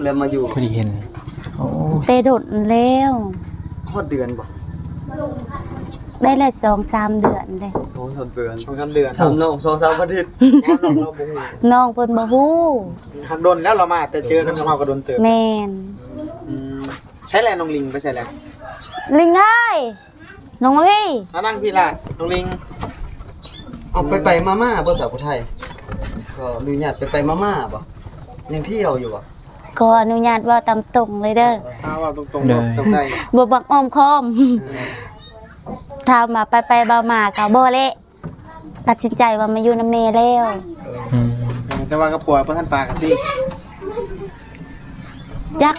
ແລ້ວມາຢູ່ ພໍດີເຫັນ. ໂອ້ ແຕ່ດົນແລ້ວ. ຮອດເດືອນບໍ່? ໄດ້ແລ້ວ ສອງສາມເດືອນເດ້. ສອງສາມເດືອນ ສອງສາມເດືອນ. ຖາມນ້ອງ ສອງສາມອາທິດ. ນ້ອງເພິ່ນບໍ່ຮູ້. ຫາກດົນແລ້ວລາວມາ ແຕ່ເຈີກັນກັບເຮົາກໍດົນເຕີບ. ແມ່ນ. ອືມ ໃສແຫຼະນ້ອງລິງ ໄປໃສແຫຼະ? ລິງເອີຍ ນ້ອງມາພີ້ ມານັ່ງພີ້ລະ ນ້ອງລິງ. ເອົາ ໄປໆມາໆບໍ່ ສາວຜູ້ໄທ? ຂໍອະນຸຍາດ ໄປໆມາໆບໍ່? ຍັງທ່ຽວຢູ່ບໍ່? ຂໍອະນຸຍາດເວົ້າຕາມຕົງເລີຍເດີ. ເອີ ເວົ້າຕົງໆ ເນາະ ສາວຜູ້ໄທ ບໍ່ມັກອ້ອມຄ້ອມ. ເອີ ຖາມວ່າໄປໆມາໆກໍບໍ່ແຫຼະ. ຕັດສິນໃຈວ່າມາຢູ່ນຳແມ່ແລ້ວ. ອືມ ເອີ ແຕ່ວ່າກັບຜົວບໍ່ທັນປາກັນຕິ? ຈັກ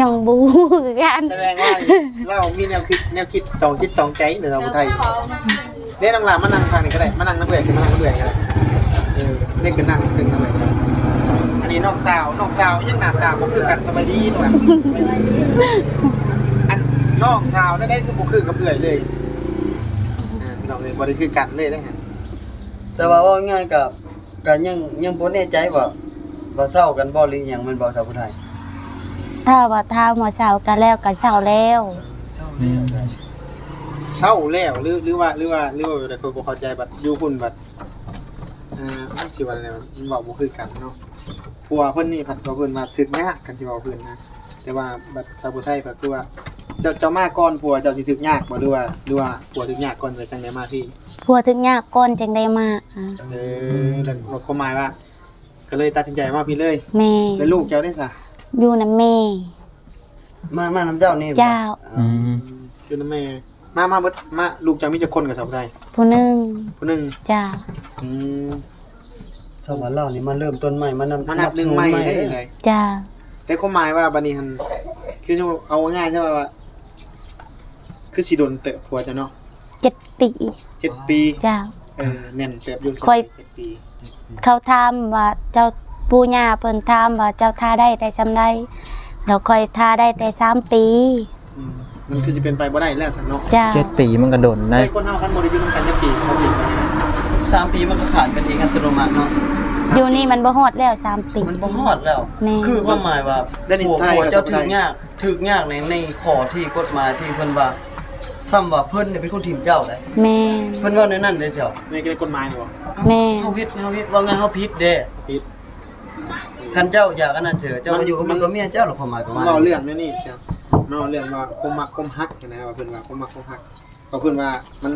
ຍັງບໍ່ຮູ້ຄືກັນ. ສະແດງວ່າລາວມີແນວຄິດ ແນວຄິດສອງຈິດສອງໃຈເດີ ຜູ້ໄທເດ້. ນ້ອງຫຼ້າມານັ່ງຂ້າງນີ້ກໍໄດ້ ມານັ່ງນຳເອື້ອຍ ມານັ່ງນຳເອື້ອຍກໍໄດ້. ເອີ ນີ້ຄືນັ່ງ ນັ່ງນຳເອື້ອຍ. ອັນນີ້ນ້ອງສາວ ນ້ອງສາວຍັງໜ້າຕາບໍ່ຄືກັນ. ສະບາຍດີນ້ອງ. ອັນນ້ອງສາວແນວໃດຄືບໍ່ຄືກັບເອື້ອຍເລີຍ? ອ່າ ພີ່ນ້ອງເອີຍ ບໍ່ໄດ້ຄືກັນເລີຍເດ້. ແຕ່ວ່າເວົ້າງ່າຍໆ ກໍ ກໍຍັງ ຍັງບໍ່ແນ່ໃຈວ່າ ວ່າເຊົາກັນບໍ່ ຫຼືອີ່ຫຍັງ ແມ່ນບໍ່ ສາວຜູ້ໄທ? ຖ້າວ່າຖາມວ່າເຊົາກັນແລ້ວ ກໍເຊົາແລ້ວ. ເຊົາແລ້ວ. ເຊົາແລ້ວ ຫຼື ຫຼືວ່າ ຫຼືວ່າ ຫຼືວ່າແບບໃດ ຂ້ອຍບໍ່ເຂົ້າໃຈ. ບັດຢູ່ພຸ້ນບັດ ເອີ ມັນຊິວ່າແນວໃດ ມັນເວົ້າບໍ່ຄືກັນເນາະ. ຜົວເພິ່ນນີ້ພັດວ່າເພິ່ນວ່າຖືກຍາກ ຄັນຊິເວົ້າເພິ່ນນະ. ແຕ່ວ່າບັດສາວຜູ້ໄທກໍຄືວ່າ ເຈົ້າ ເຈົ້າມາກ່ອນຜົວເຈົ້າຊິຖືກຍາກບໍ່ ຫຼືວ່າ ຫຼືວ່າຜົວຖືກຍາກກ່ອນແລ້ວຈັ່ງໄດ້ມາພີ້? ຜົວຖືກຍາກກ່ອນຈຶ່ງໄດ້ມາ. ເອີ ແລ້ວຄວາມໝາຍວ່າ ກໍເລີຍຕັດສິນໃຈມາພີ້ເລີຍ. ແມ່ນ. ແລ້ວລູກເຈົ້າເດ້ຊະ? ຢູ່ນຳແມ່. ມາ ມານຳເຈົ້ານີ້? ເຈົ້າ. ອືມ ຢູ່ນຳແມ່. ມາ ມາເບິດ ມາ ລູກເຈົ້າມີຈັກຄົນກັບສາວຜູ້ໄທ? ຜູ້ໜຶ່ງ. ຜູ້ໜຶ່ງ. ເຈົ້າ. ອືມ ສາວລາວນີ້ມາເລີ່ມຕົ້ນໃໝ່ ມານັບ ມານັບໜຶ່ງໃໝ່ເລີຍ. ເຈົ້າ. ແຕ່ຄວາມໝາຍວ່າບັດນີ້ຫັ້ນ ຄືເອົາງ່າຍໆຊະວ່າ ຄືຊິດົນເຕີບຜົວເຈົ້າເນາະ. ເຈັດປີ. ເຈັດປີ. ເຈົ້າ. ເອີ ແໜ້ນເຕີບຢູ່. ຂ້ອຍ ເຈັດປີ. ເຂົາຖາມວ່າ ເຈົ້າ ປູ່ຍ່າເພິ່ນຖາມວ່າ ເຈົ້າຖ້າໄດ້ແຕ່ສ່ຳໃດ? ແລ້ວຂ້ອຍຖ້າໄດ້ແຕ່ສາມປີ. ອືມ ມັນຄືຊິເປັນໄປບໍ່ໄດ້ແລ້ວຊັ້ນເນາະ. ເຈົ້າ. ເຈັດປີມັນກໍດົນນະ. ແຕ່ຄົນເຮົາຄັນບໍ່ໄດ້ຢູ່ນຳກັນຈັກປີ ມັນກໍຊິ ສາມປີມັນກໍຂາດກັນເອງອັດຕະໂນມັດເນາະ. ຢູ່ນີ້ມັນບໍ່ຮອດແລ້ວສາມປີ. ມັນບໍ່ຮອດແລ້ວ. ແມ່ນ. ຄືຄວາມໝາຍວ່າ ດຽວນີ້ ຜົວ ຜົວເຈົ້າຖືກຍາກ ຖືກຍາກໃນ ໃນຂໍ້ທີ່ກົດໝາຍທີ່ເພິ່ນວ່າ ສ່ຳວ່າເພິ່ນເປັນຄົນຖິ້ມເຈົ້າໄດ໋. ແມ່ນ. ເພິ່ນເວົ້າແນວນັ້ນເດ້ເຈົ້າ. ໃນກົດໝາຍນີ້ບໍ່? ແມ່ນ. ເຮົາຜິດ ເຮົາຜິດ ເວົ້າງ່າຍເຮົາຜິດເດ້. ຜິດ. ຄັນເຈົ້າຢາກອັນນັ້ນເທື່ອ ເຈົ້າກໍຢູ່ກັບລູກກັບເມຍເຈົ້າລະ ຄວາມໝາຍປະມານ ເວົ້າເລື່ອງແນວນີ້ເຈົ້າ ເວົ້າເລື່ອງວ່າຄວາມມັກຄວາມຮັກຫັ້ນນະ ວ່າເພິ່ນວ່າຄວາມມັກຄວາມຮັກ ກໍເພິ່ນວ່າມັນ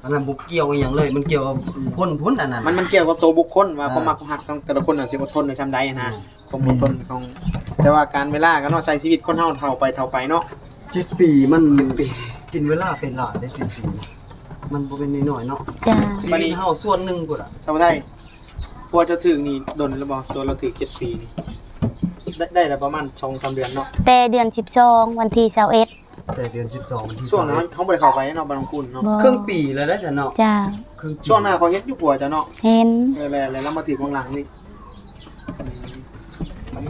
ອັນນັ້ນບໍ່ກ່ຽວອີ່ຫຍັງເລີຍ ມັນກ່ຽວກັບ ອືມ ຄົນພຸ້ນອັນນັ້ນ ມັນ ມັນກ່ຽວກັບໂຕບຸກຄົນວ່າ ອ່າ ຄວາມມັກຄວາມຮັກຂອງແຕ່ລະຄົນນະ ຊິອົດທົນໄດ້ຊ່ຳໃດຫັ້ນນະ. ອືມ ຄວາມອົດທົນຂອງ ແຕ່ວ່າການເວລາກໍເນາະ ໃຊ້ຊີວິດຄົນເຮົາເຖົ້າໄປເຖົ້າໄປເນາະ. ເຈັດປີມັນ ເຈັດປີ ກິນເວລາໄປຫຼາຍເດ້ ເຈັດປີ ມັນບໍ່ແມ່ນນ້ອຍໆເນາະ. ຈ້າ. ຊີວິດເຮົາສ່ວນໜຶ່ງພຸ້ນລະ. ສາວໄທ ຜົວເຈົ້າຖືກນີ້ດົນແລ້ວບໍ່? ຕົວລາວຖືກເຈັດປີນີ້ ໄດ້ ໄດ້ແລ້ວປະມານສອງສາມເດືອນເນາະ. ແຕ່ເດືອນສິບສອງ ວັນທີຊາວເອັດ. ແຕ່ເດືອນສິບສອງ ວັນທີຊາວເອັດ ເຮົາບໍ່ໄດ້ເຂົ້າໄປເນາະ ບ້ານນ້ອງຄູນເນາະ. ບໍ່. ເຄິ່ງປີແລ້ວໄດ໋ຊັ້ນເນາະ. ຈ້າ. ເຄິ່ງ ຊ່ວງໜ້າເຂົາເຫັນຢູ່ຜົວເຈົ້າເນາະ. ເຫັນ. ເອີ ແລ້ວ ແລ້ວລາວມາຖືກວາງຫຼັງນີ້. ອືມ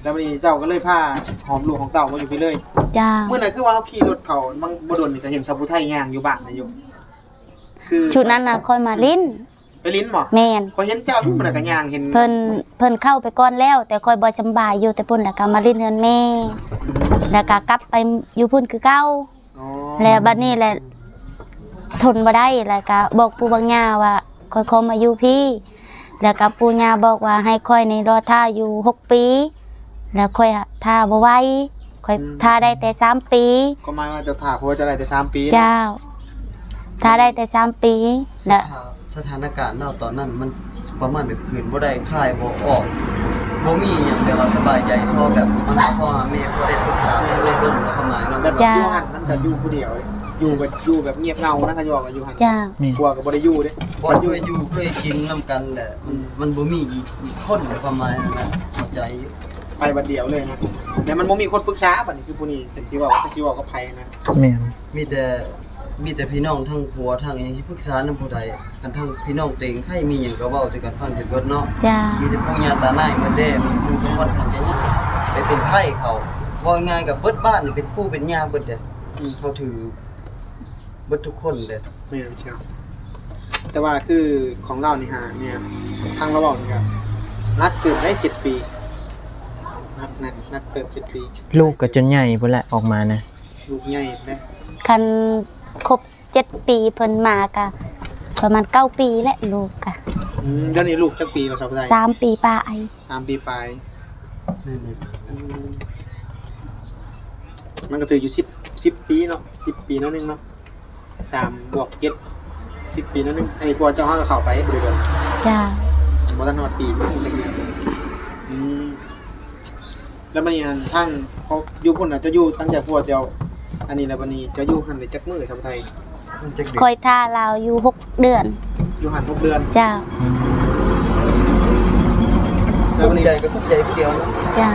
ແລ້ວບັດນີ້ເຈົ້າກໍເລີຍພາຫອມລູກຂອງເຕົ້າມາຢູ່ພີ້ເລີຍ. ຈ້າ. ມື້ນັ້ນຄືວ່າເຮົາຂີ່ລົດເຂົ້າ ມັນບໍ່ດົນນີ້ ກໍເຫັນສາວຜູ້ໄທຍ່າງຢູ່ບ້ານນີ້ຢູ່. ຄື ຊຸດນັ້ນນະ ຂ້ອຍມາຫຼິ້ນ. ໄປຫຼິ້ນບໍ່? ແມ່ນ. ຂ້ອຍເຫັນເຈົ້າຢູ່ພຸ້ນນະ ກະຍ່າງເຫັນ ເພິ່ນ ເພິ່ນເຂົ້າໄປກ່ອນແລ້ວ ແຕ່ຂ້ອຍບໍ່ສຳບາຍຢູ່ແຕ່ພຸ້ນ ແລ້ວກະມາຫຼິ້ນເຮືອນແມ່ ແລ້ວກະກັບໄປຢູ່ພຸ້ນຄືເກົ່າ. ອໍ. ແລ້ວບັດນີ້ແຫຼະ ທົນບໍ່ໄດ້ ແລ້ວກະບອກປູ່ບອກຍ່າວ່າ ຂ້ອຍຂໍມາຢູ່ພີ້ ແລ້ວກະປູ່ຍ່າບອກວ່າ ໃຫ້ຂ້ອຍນີ້ລໍຖ້າຢູ່ຫົກປີ ແລ້ວຂ້ອຍຖ້າບໍ່ໄຫວ ຂ້ອຍ ອືມ ຖ້າໄດ້ແຕ່ສາມປີ. ຄວາມໝາຍວ່າເຈົ້າຖ້າຜົວເຈົ້າໄດ້ແຕ່ສາມປີເນາະ. ເຈົ້າ. ຖ້າໄດ້ແຕ່ສາມປີ ແລະ ສະຖານະການລາວຕອນນັ້ນມັນປະມານແບບກືນບໍ່ໄດ້ ຄາຍບໍ່ອອກ ບໍ່ມີຫຍັງແບບວ່າສະບາຍໃຈ ພໍແບບມາຫາພໍ່ຫາແມ່ ພໍໄດ້ປຶກສາເລື່ອງເລື່ອງຄວາມໝາຍເນາະ. ແບບ ເຈົ້າ ຢູ່ຫັ້ນມັນກະຢູ່ຜູ້ດຽວເດ້ ຢູ່ແບບ ຢູ່ແບບງຽບເຫງົານະ ເຂົາເວົ້າກັນຢູ່ຫັ້ນ. ເຈົ້າ. ແມ່ນ. ຜົວກໍບໍ່ໄດ້ຢູ່ເດ້ ບໍ່ ເຄີຍຢູ່ເຄີຍກິນນຳກັນແຫຼະ ມັນ ອືມ ມັນບໍ່ມີອີກ ອີກຄົນ ຄວາມໝາຍຫັ້ນນະ ເຂົ້າໃຈຢູ່. ໄປບັດດຽວເລີຍນະ ແລ້ວມັນບໍ່ມີຄົນປຶກສາ ບັດນີ້ຄືຜູ້ນີ້ຈັກຊິເວົ້າ ຈັກຊິເວົ້າກັບໃຜນະ. ແມ່ນ. ມີແຕ່ ມີແຕ່ພີ່ນ້ອງທັງຜົວທັງຫຍັງຊິປຶກສານຳຜູ້ໃດ ຄັນທັງພີ່ນ້ອງເຕັງໃຜມີຫຍັງກໍເວົ້າໃສ່ກັນຟັງກັນເບິດເນາະ. ເຈົ້າ. ມີແຕ່ປູ່ຍ່າຕານາຍໝົດເດ້ ມັນ ມັນກໍຄ່ອນຂ້າງຈະຍາກ ໄປເປັນໄພເຂົາ ເວົ້າງ່າຍໆກໍເບິດບ້ານນີ້ເປັນປູ່ເປັນຍ່າເບິດເດ້. ອືມ. ເຮົາຖືເບິດທຸກຄົນເດ້. ແມ່ນເຈົ້າ. ແຕ່ວ່າຄືຂອງລາວນີ້ຫາ ແມ່ນ ທາງລາວເວົ້ານີ້ກໍໜັກເຕີບໄດ໋ ເຈັດປີ ໜັກ ໜັກ ໜັກເຕີບ ເຈັດປີ. ລູກກໍຈົນໃຫຍ່ພຸ້ນແຫຼະ ອອກມານະ. ລູກໃຫຍ່ແລ້ວ. ຄັນຄົບເຈັດປີ ເພິ່ນມາກະປະມານເກົ້າປີແຫຼະ ລູກກະ. ອືມ ດຽວນີ້ລູກຈັກປີແລ້ວ ສາວຜູ້ໄທ? ສາມປີປາຍ. ສາມປີປາຍ. ອືມ ມັນກໍຖືກຢູ່ສິບ ສິບປີເນາະ ສິບປີໜ້ອຍໜຶ່ງເນາະ. ສາມບວກເຈັດ ສິບປີໜ້ອຍໜຶ່ງ. ອັນນີ້ຜົວເຈົ້າ ເຮົາກໍເຂົ້າໄປບໍ່ໄດ້ດົນ. ຈ້າ. ບໍ່ທັນຮອດປີ. ອືມ ແລ້ວບັດນີ້ ອັນ ທາງ ເຂົາຢູ່ພຸ້ນນະ ເຈົ້າຢູ່ຕັ້ງແຕ່ຜົວເຈົ້າ ອັນນີ້ ແລ້ວບັດນີ້ເຈົ້າຢູ່ຫັ້ນໄດ້ຈັກມື້ ສາວຜູ້ໄທ? ມັນຈັກເດືອນ? ຂ້ອຍຖ້າລາວຢູ່ຫົກເດືອນ. ຢູ່ຫັ້ນຫົກເດືອນ? ເຈົ້າ. ອືມ ແລ້ວບັດນີ້ ທຸກໃຈກໍທຸກໃຈຜູ້ດຽວເນາະ. ເຈົ້າ.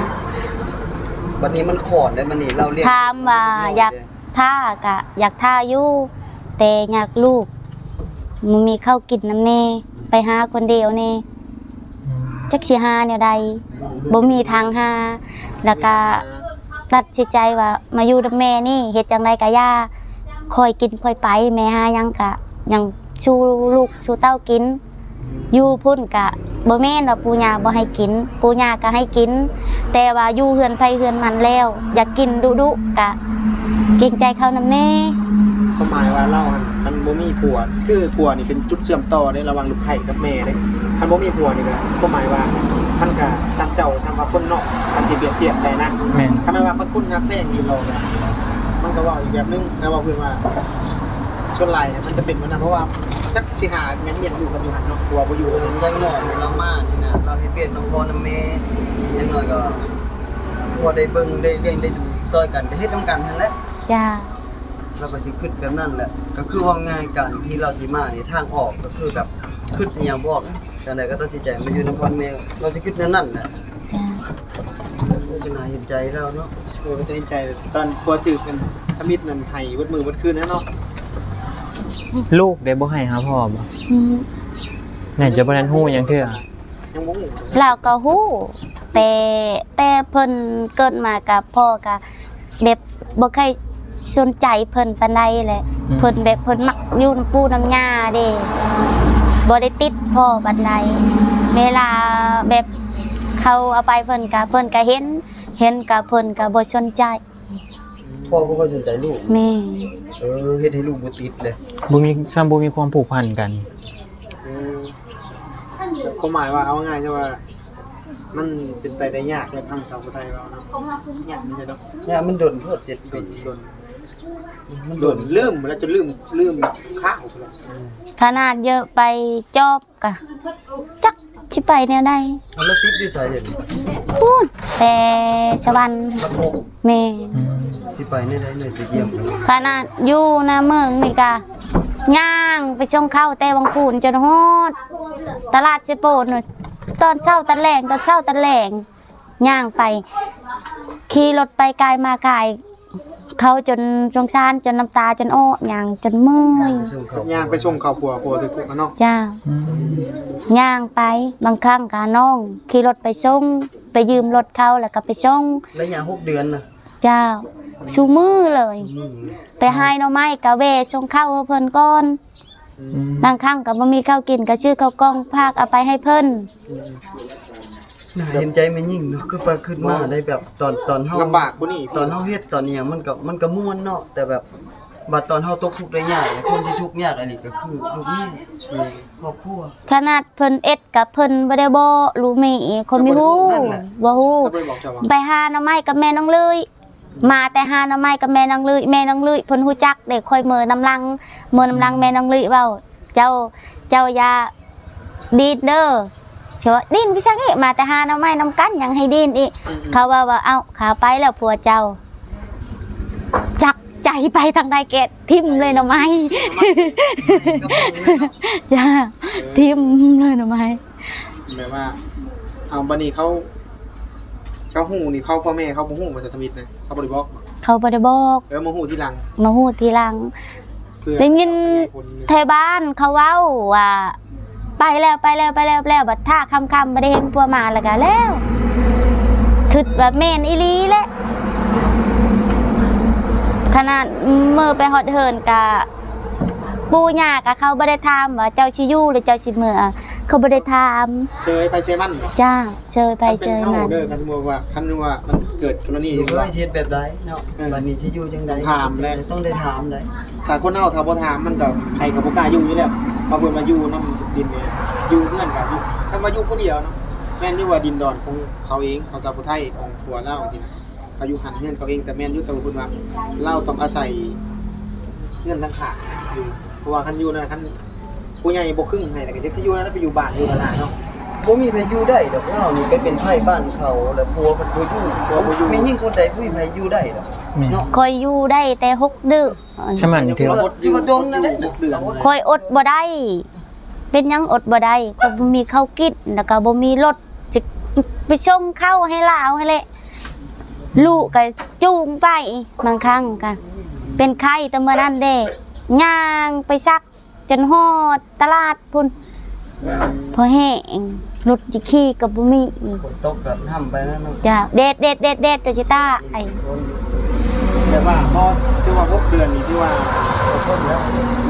ບັດນີ້ມັນຄອນໄດ້ ບັດນີ້ລາວລ້ຽງ ຖາມວ່າຢາກ ຖ້າກະຢາກຖ້າຢູ່ ແຕ່ຍາກລູກ ບໍ່ມີເຂົ້າກິນນຳແດ່ ໄປຫາຄົນດຽວແດ່. ອືມ ຈັກຊິຫາແນວໃດ ບໍ່ມີທາງຫາ. ແລ້ວກະຕັດສິນໃຈວ່າມາຢູ່ນຳແມ່ນີ້ ເຮັດຈັ່ງໃດກະຢ່າ ຄ່ອຍກິນຄ່ອຍໄປ ແມ່ຫາຫຍັງກະຍັງສູ່ລູກສູ່ເຕົ້າກິນ. ຢູ່ພຸ້ນກະບໍ່ແມ່ນວ່າປູ່ຍ່າບໍ່ໃຫ້ກິນ ປູ່ຍ່າກະໃຫ້ກິນ ແຕ່ວ່າຢູ່ເຮືອນໃຜເຮືອນມັນແລ້ວ ຢາກກິນດຸໆ ກະເກງໃຈເຂົານຳແດ່. ຄວາມໝາຍວ່າລາວຫັ້ນ ມັນບໍ່ມີຜົວ ຄືຜົວນີ້ເປັນຈຸດເຊື່ອມຕໍ່ເດ້ ລະຫວ່າງລູກໃພ້ກັບແມ່ເດ້. ຄັນບໍ່ມີຜົວນີ້ກະ ຄວາມໝາຍວ່າມັນກະສ່ຳເຈົ້າ ສ່ຳວ່າຄົນນອກ ຄັນຊິປຽບທຽບໃສ່ນະ. ແມ່ນ. ຄັນແມ່ນວ່າຄົນຮັກແພງຢູ່ລາວກະ ມັນກະເວົ້າອີກແບບໜຶ່ງ ແຕ່ວ່າເພິ່ນວ່າ ສ່ວນຫຼາຍມັນຈະເປັນແບບນັ້ນ ເພາະວ່າຈັກຊິຫາແມ່ນລ້ຽງລູກກັນຢູ່ຫັ້ນເນາະ ຜົວບໍ່ຢູ່. ຢ່າງໜ້ອຍເຮົາມານີ້ນະ ເຮົາເຮັດວຽກນຳພໍ່ນຳແມ່ ຢ່າງໜ້ອຍກໍພໍໄດ້ເບິ່ງໄດ້ລ້ຽງໄດ້ດູຊ່ອຍກັນ ກໍເຮັດນຳກັນຫັ້ນແຫຼະ. ຈ້າ. ລາວກໍຊິຄິດແບບນັ້ນແຫຼະ ກໍຄືເວົ້າງ່າຍ ການທີ່ລາວຊິມານີ້ ທາງອອກກໍຄືແບບຄິດອີ່ຫຍັງບໍ່ອອກ ຈັ່ງໃດກໍຕັດສິນໃຈມາຢູ່ນຳພໍ່ນຳແມ່ ລາວຊິຄິດແນວນັ້ນແຫຼະ. ຈ້າ. ໂອ້ ກໍໜ້າເຫັນໃຈລາວເນາະ. ເອີ ກໍເຫັນໃຈ ຕອນຜົວຖືກອັນທຳອິດນັ້ນໄຫ້ເບິດມື້ເບິດຄືນແລ້ວເນາະ. ລູກໄດ້ບໍ່ໃຫ້ຫາພໍ່ບໍ່? ອືມ ໜ້າຈະບໍ່ທັນຮູ້ຫຍັງເທື່ອ. ຍັງບໍ່ຮູ້. ລາວກໍຮູ້ ແຕ່ ແຕ່ເພິ່ນເກີດມາກັບພໍ່ກໍແບບບໍ່ເຄີຍສົນໃຈເພິ່ນປານໃດແຫຼະ. ອືມ ເພິ່ນແບບເພິ່ນມັກຢູ່ນຳປູ່ນຳຍ່າເດ້ ບໍ່ໄດ້ຕິດພໍ່ປານໃດ. ເວລາແບບເຂົາເອົາໄປ ເພິ່ນກໍ ເພິ່ນກໍເຫັນ ເຫັນກໍເພິ່ນກໍບໍ່ສົນໃຈ. ພໍ່ບໍ່ຄ່ອຍສົນໃຈລູກ. ແມ່ນ. ເອີ ເຮັດໃຫ້ລູກບໍ່ຕິດເລີຍ ບໍ່ມີ ຊ້ຳບໍ່ມີຄວາມຜູກພັນກັນ. ເອີ ຄວາມໝາຍວ່າ ເອົາງ່າຍໆ ວ່າ ມັນເປັນໄປໄດ້ຍາກ ແບບທາງສາວຜູ້ໄທເວົ້າເນາະ ຍາກແມ່ນເນາະ. ຍາກ ມັນດົນໂພດ ເຈັດປີ ໂດນ ມັນດົນ ລືມແລ້ວ ຈົນລືມ ລືມຄາວພຸ້ນແຫຼະ. ຂະໜາດເຢີໄປຈອບ ກະຈັກຊິໄປແນວໃດ. ເອົາ ແລ້ວຕິດຢູ່ໃສດຽວນີ້? ພຸ້ນ ແຕ່ສະຫວັນ. ແມ່ນ. ອືມ ຊິໄປແນວໃດເລີຍ ໄປຢ້ຽມກັນ? ຂະໜາດຢູ່ນະເມືອງນີ້ກະຍ່າງໄປສົ່ງເຂົ້າແຕ່ວັງຄູນຈົນຮອດຕະຫຼາດເຊໂປນ ຕອນເຊົ້າຕອນແລງ ຕອນເຊົ້າຕອນແລງ. ຍ່າງໄປ ຂີ່ລົດໄປກາຍມາກາຍ ເຂົາຈົນສົງສານ ຈົນນ້ຳຕາຈົນອອກ ຍ່າງຈົນເມື່ອຍ. ຍ່າງໄປສົ່ງເຂົ້າ ຍ່າງໄປສົ່ງເຂົ້າຜົວ ຜົວຖືກທຸກນະເນາະ. ເຈົ້າ. ອືມ ຍ່າງໄປ ບາງຄັ້ງກະນ້ອງຂີ່ລົດໄປສົ່ງ ໄປຢືມລົດເຂົາແລ້ວກະໄປສົ່ງ. ໄລຍະຫົກເດືອນນະ? ເຈົ້າ. ຊຸມື້ເລີຍ. ຊຸມື້. ໄປຫາໜໍ່ໄມ້ກະແວ່ສົ່ງເຂົ້າໃຫ້ເພິ່ນກ່ອນ. ອືມ ບາງຄັ້ງກໍບໍ່ມີເຂົ້າກິນ ກໍຊື້ເຂົ້າກ່ອງຝາກເອົາໄປໃຫ້ເພິ່ນ. ອືມ ໜ້າເຫັນໃຈແມ່ຍິງເນາະ ຄືໄປຄິດມາໄດ້ແບບຕອນ ຕອນເຮົາລຳບາກພຸ້ນນີ້ ຕອນເຮົາເຮັດຕອນອີ່ຫຍັງ ມັນກໍ ມັນກໍມ່ວນເນາະ ແຕ່ແບບບາດຕອນເຮົາຕົກທຸກໄດ້ຍາກ ຄົນທີ່ທຸກຍາກອັນນີ້ກໍຄືລູກເມຍ ແມ່ນ ຄອບຄົວ. ຂະໜາດເພິ່ນເອັດກໍເພິ່ນບໍ່ໄດ້ບອກລູກເມຍ ຄົນມີຮູ້ ບໍ່ຮູ້ ໄປຫາໜໍ່ໄມ້ກັບແມ່ນ້ອງເລີຍ. ມາແຕ່ຫາໜໍ່ໄມ້ກັບແມ່ນາງເລີຍ ແມ່ນາງເລີຍເພິ່ນຮູ້ຈັກເດ້. ຂ້ອຍເມີນຳຫຼັງ ເມີນຳຫຼັງແມ່ນາງເລີຍເວົ້າ ເຈົ້າ ເຈົ້າຢ່າດີ້ນເດີ. ເຂົາວ່າດີ້ນໄປສັງອີກ ມາແຕ່ຫາໜໍ່ໄມ້ນຳກັນ ຍັງໃຫ້ດີ້ນອີກ. ເຂົາເວົ້າວ່າ ເອົ້າ ຂ້າໄປແລ້ວຜົວເຈົ້າ ຈັກໃຈໄປທາງໃດ ແກະຖິ້ມເລີຍໜໍ່ໄມ້. ຈ້າ ຖິ້ມເລີຍໜໍ່ໄມ້. ແບບວ່າ ເອົາ ບັດນີ້ເຂົາ ເຂົາຮູ້ນີ້ ເຂົາ ພໍ່ແມ່ເຂົາບໍ່ຮູ້ວ່າສາທຳອິດນະ ເຂົາບໍ່ໄດ້ບອກບໍ່? ເຂົາບໍ່ໄດ້ບອກ ເອີ ມາຮູ້ທີຫຼັງ ມາຮູ້ທີຫຼັງ. ໄດ້ຍິນແຖວບ້ານເຂົາເວົ້າວ່າ ໄປແລ້ວ ໄປແລ້ວ ໄປແລ້ວ ໄປແລ້ວ ບັດຖ້າຄ່ຳໆ ບໍ່ໄດ້ເຫັນຜົວມາ ແລ້ວກະແລ້ວ ຄິດວ່າແມ່ນອີ່ຫຼີແຫຼະ. ຂະໜາດເມືອໄປຮອດເຮືອນກະ ປູ່ຍ່າກະເຂົາບໍ່ໄດ້ຖາມວ່າເຈົ້າຊິຢູ່ຫຼືເຈົ້າຊິເມືອ. ເຂົາບໍ່ໄດ້ຖາມ ເຊີຍໃຜເຊີຍມັນ. ຈ້າ ເຊີຍໃຜເຊີຍມັນ. ຄັນເປັນເຮົາເດີ ຄັນວ່າ ຄັນວ່າມັນເກີດກໍລະນີ ເອີ ຊິເຮັດແບບໃດເນາະ? ເອີ ບັດນີ້ຊິຢູ່ຈັ່ງໃດ? ຕ້ອງຖາມແຫຼະ ຕ້ອງໄດ້ຖາມໄດ໋. ຖ້າຄົນເຮົາ ຖ້າບໍ່ຖາມມັນກໍ ໃຜກໍບໍ່ກ້າຢູ່ຢູ່ແລ້ວ ເພາະເພິ່ນວ່າຢູ່ນຳດິນເອງ ຢູ່ເຮືອນກໍຢູ່ ສ່ຳວ່າຢູ່ຜູ້ດຽວເນາະ. ແມ່ນຢູ່ວ່າດິນດອນຂອງເຂົາເອງ ເຂົາຊາວຜູ້ໄທ ຂອງຜົວລາວຈັ່ງຊີ້ນະ ເຂົາຢູ່ຫັ້ນເຮືອນເຂົາເອງ ແຕ່ແມ່ນຢູ່ ແຕ່ວ່າເພິ່ນວ່າລາວຕ້ອງອາໄສເຮືອນທາງຂ້າງຢູ່ ເພາະວ່າຄັນຢູ່ນັ້ນ ຄັນຜູ້ໃຫຍ່ບໍ່ຄຶງໃຫ້ ແລ້ວກໍຈະຢູ່ນັ້ນ ໄປຢູ່ບ້ານຢູ່ລະນະເນາະ. ບໍ່ມີໃຜຢູ່ໄດ້ດອກ ລາວນີ້ໄປເປັນໄພບ້ານເຂົາ ແລ້ວຜົວເພິ່ນບໍ່ຢູ່ ຜົວບໍ່ຢູ່ ແມ່ຍິງຄົນໃດບໍ່ມີໃຜຢູ່ໄດ້ດອກ ແມ່ນ ເນາະ. ຂ້ອຍຢູ່ໄດ້ແຕ່ຫົກເດືອນ ສະໝັນ ຖືວ່າ ຖືວ່າດົນນັ້ນແຫຼະ ຫົກເດືອນ ຂ້ອຍອົດບໍ່ໄດ້. ເປັນຫຍັງອົດບໍ່ໄດ້? ຂ້ອຍບໍ່ມີເຂົ້າກິນ ແລ້ວກໍບໍ່ມີລົດ ຈະໄປສົ່ງເຂົ້າໃຫ້ລາວຫັ້ນແຫຼະ ລູກກໍຈູງໄປ ບາງຄັ້ງກໍເປັນໄຂ້ ແຕ່ເມື່ອນັ້ນເດ້ ຍ່າງໄປສັກຈົນຮອດຕະຫຼາດພຸ້ນ ພໍແຫ້ງ ລົດຊິຂີ່ກໍບໍ່ມີອີກ ຝົນຕົກກໍຫ້ຳໄປນັ້ນເນາະ. ຈ້າ ແດດ ແດດ ແດດ ແດດ ຈະຊິຕາຍ. ແບບວ່າ ບໍ່ ຖືວ່າຫົກເດືອນນີ້ ຖືວ່າ ຄົນແລ້ວ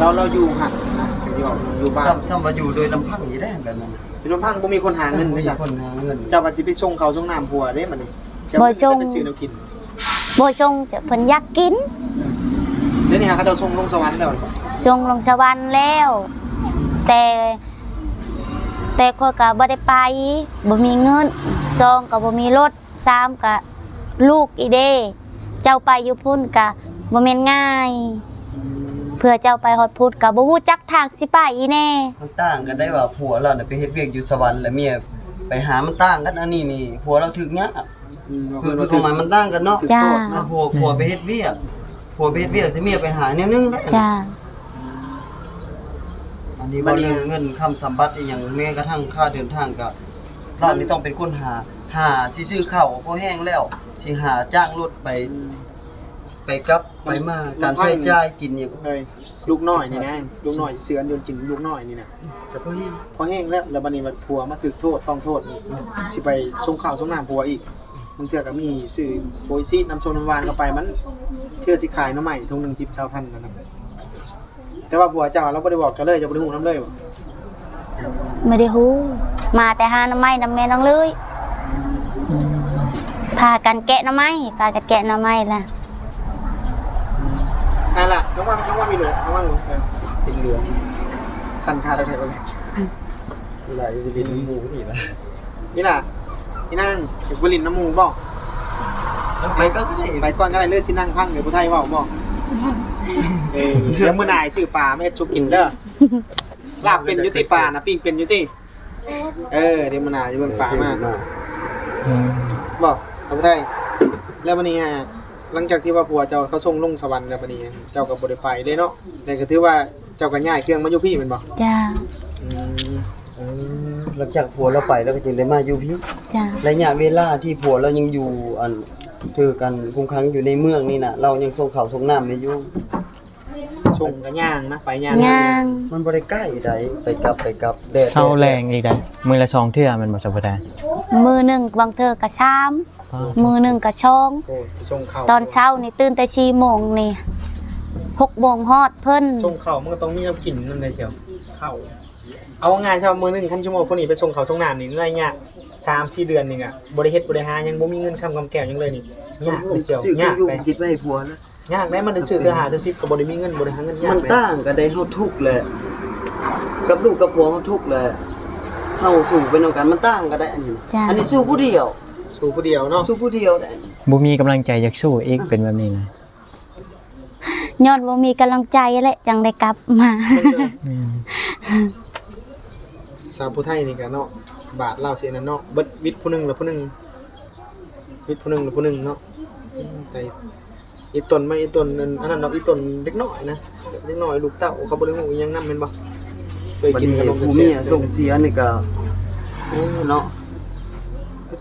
ລາວ ລາວຢູ່ຫັ້ນນະ ຢູ່ ຢູ່ບ້ານ ສ່ຳ ສ່ຳວ່າຢູ່ໂດຍລຳພັງນີ້ແຫຼະ ແບບນັ້ນ ຢູ່ລຳພັງ ບໍ່ມີຄົນຫາເງິນເດ້ ບໍ່ມີຄົນຫາເງິນ. ເຈົ້າວ່າຊິໄປສົ່ງເຂົ້າສົ່ງນ້ຳຜົວເດ້ບັດນີ້ ບໍ່ສົ່ງ ໄປຊື້ແນວກິນ ບໍ່ສົ່ງ ເພິ່ນຢາກກິນ. ດຽວນີ້ຫາເຂົາເຈົ້າສົ່ງລົງສະຫວັນແລ້ວ ສົ່ງລົງສະຫວັນແລ້ວ ແຕ່ ແຕ່ຂ້ອຍກໍບໍ່ໄດ້ໄປ ບໍ່ມີເງິນ ສອງກໍບໍ່ມີລົດ ສາມກະລູກອີກເດ້ ເຈົ້າໄປຢູ່ພຸ້ນກະບໍ່ແມ່ນງ່າຍ ເພື່ອເຈົ້າໄປຮອດພຸ້ນກະບໍ່ຮູ້ຈັກທາງຊິໄປອີກແດ່. ມັນຕ່າງກັນໄດ໋ວ່າ ຜົວລາວນະໄປເຮັດວຽກຢູ່ສະຫວັນ ແລະເມຍໄປຫາ ມັນຕ່າງກັນ. ອັນນີ້ນີ້ ຜົວລາວຖືກຍາກ ອືມ ຄືຄວາມໝາຍມັນຕ່າງກັນເນາະ. ຈ້າ ຜົວ ຜົວໄປເຮັດວຽກ ຜົວໄປເຮັດວຽກ ຊິເມຍໄປຫາແນວໜຶ່ງໄດ໋. ຈ້າ ອັນນີ້ເວົ້າເລື່ອງເງິນຄຳສຳບັດອີ່ຫຍັງ ແມ້ກະທັ່ງຄ່າເດີນທາງກະ ລາວນີ້ຕ້ອງເປັນຄົນຫາ ຫາຊິຊື້ເຂົ້າພໍແຫ້ງແລ້ວ ຊິຫາຈ້າງລົດໄປ ໄປກັບໄປມາ ການໃຊ້ຈ່າຍກິນຫຍັງ. ເອີຍ ລູກນ້ອຍນີ້ນະ ລູກນ້ອຍເຊື່ອຢູ່ກິນ ລູກນ້ອຍນີ້ນະ ກໍພໍແຮງ ພໍແຮງແລ້ວ. ແລ້ວບັດນີ້ບັດຜົວມາຖືກໂທດ ຕ້ອງໂທດນີ້ ຊິໄປສົ່ງເຂົ້າສົ່ງນ້ຳຜົວອີກ. ບາງເທື່ອກໍມີຊື້ໂອອິຊິ ນ້ຳສົ້ມນ້ຳຫວານເຂົ້າໄປ ມັນ ເທື່ອຊິຂາຍໜໍ່ໄມ້ຖົງໜຶ່ງສິບ ຊາວພັນນັ້ນນະ. ແຕ່ວ່າຜົວເຈົ້າລາວບໍ່ໄດ້ບອກເຈົ້າເລີຍ ເຈົ້າບໍ່ໄດ້ຮູ້ນຳເລີຍບໍ່? ບໍ່ໄດ້ຮູ້ ມາແຕ່ຫາໜໍ່ໄມ້ນຳແມ່ນ້ອງເລີຍ. ອືມ ພາກັນແກະໜໍ່ໄມ້ ພາກັນແກະໜໍ່ໄມ້ລະ. ນັ້ນລະ ລົງມາ ລົງມາມີເລີຍ ລົງມາເລີຍ. ເອີ ຕິດຫຼວງ ສັ່ນຂາແທ້ໆ ເລີຍ. ອືມ ຫຼາຍຢູ່ຫຼິ້ນນຳໝູ່ນີ້ລະ. ນີ້ນະ ອີນາງ ຢາກໄປຫຼິ້ນນຳໝູ່ບໍ່? ໄປກ່ອນກໍໄດ້ ໄປກ່ອນກໍໄດ້ ຫຼືຊິນັ່ງຟັງເດີຜູ້ໄທເວົ້າບໍ່? ເອີ ດຽວມື້ໜ້າຊື້ປາມາເຮັດສູ່ກິນເດີ. ລາບເປັນຢູ່ຕິ ປານະ ປີ້ງເປັນຢູ່ຕິ? ເອີ ດຽວມື້ໜ້າຊິເບິ່ງປາມາ. ອືມ ບໍ່ ຜູ້ໄທ. ແລ້ວບັດນີ້ ຫຼັງຈາກທີ່ວ່າຜົວເຈົ້າເຂົາສົ່ງລົງສະຫວັນແລ້ວ ບັດນີ້ເຈົ້າກໍບໍ່ໄດ້ໄປເດ້ເນາະ ແຕ່ກໍຖືວ່າ ເຈົ້າກໍຍ້າຍເຄື່ອງມາຢູ່ພີ້ແມ່ນບໍ່? ຈົ້າ. ອືມ ເອີ ຫຼັງຈາກຜົວລາວໄປ ລາວກໍຈຶ່ງໄດ້ມາຢູ່ພີ້. ຈ້າ. ໄລຍະເວລາທີ່ຜົວລາວຍັງຢູ່ ອັນ ຖືກກັນຄຸມຂັງຢູ່ໃນເມືອງນີ້ນະ ລາວຍັງສົ່ງເຂົ້າສົ່ງນ້ຳໃຫ້ຢູ່? ສົ່ງກໍຍ່າງນະ ໄປຍ່າງ ຍ່າງ ມັນບໍ່ໄດ້ໃກ້ໃດ ໄປກັບ ໄປກັບ ແດດ ເຊົ້າແລງອີກໃດ໋ ມື້ລະສອງເທື່ອແມ່ນບໍ່ ສາວຜູ້ໄທ? ມື້ໜຶ່ງບາງເທື່ອກໍສາມ ມື້ໜຶ່ງກໍສອງ. ໂອ້ ໄປສົ່ງເຂົ້າ ຕອນເຊົ້ານີ້ຕື່ນແຕ່ສີ່ໂມງນີ້ ຫົກໂມງຮອດເພິ່ນ. ສົ່ງເຂົ້າມັນກໍຕ້ອງມີແນວກິນນຳເດ້ ເຈົ້າ ເຂົ້າ. ເອົາງ່າຍຊະ ມື້ໜຶ່ງຄັນສົມມຸດຜູ້ນີ້ໄປສົ່ງເຂົ້າສົ່ງນ້ຳນີ້ ໄລຍະສາມສີ່ເດືອນນີ້ກະບໍ່ໄດ້ເຮັດບໍ່ໄດ້ຫາຫຍັງ ບໍ່ມີເງິນຄຳກຳແກ້ວຫຍັງເລີຍນີ້ ຍາກເດ້ ເຈົ້າ ຍາກເດ້ ກິນໄວ້ໃຫ້ຜົວນະ. ຍາກເດ້ ມັນໄດ້ຊື້ເທື່ອຫ້າເທື່ອສິບກໍບໍ່ໄດ້ມີເງິນ ບໍ່ໄດ້ຫາເງິນ ມັນຕ່າງກັນໄດ໋. ເຮົາທຸກແຫຼະ ກັບລູກກັບຜົວເຮົາທຸກແຫຼະ ເຮົາສູ້ໄປນຳກັນ ມັນຕ່າງກັນໄດ໋. ອັນນີ້ນະ ອັນນີ້ສູ້ຜູ້ດຽວ ສູ້ຜູ້ດຽວເນາະ ສູ້ຜູ້ດຽວໄດ໋. ບໍ່ມີກຳລັງໃຈຢາກສູ້ອີກ ເປັນແບບນີ້ນະ ຍ້ອນບໍ່ມີກຳລັງໃຈແຫຼະ ຈັ່ງໄດ້ກັບມາ. ອືມ ສາວຜູ້ໄທນີ້ກະເນາະ ບາດລາວຊິອັນນັ້ນເນາະ ເບິດ ວິດຜູ້ໜຶ່ງລະຜູ້ໜຶ່ງ ວິດຜູ້ໜຶ່ງລະຜູ້ໜຶ່ງເນາະ. ອືມ ແຕ່ອີ່ຕົນມາ ອີ່ຕົນອັນ ອັນນັ້ນດອກ ອີ່ຕົນເດັກນ້ອຍນະ ເດັກນ້ອຍລູກເຕົ້າ ເຂົາບໍ່ໄດ້ຮູ້ອີ່ຫຍັງນຳແມ່ນບໍ່? ເຄີຍກິນຂະໜົມ ຜູ້ເມຍສົ່ງເສຍນີ້ກະ ເອີ ເນາະ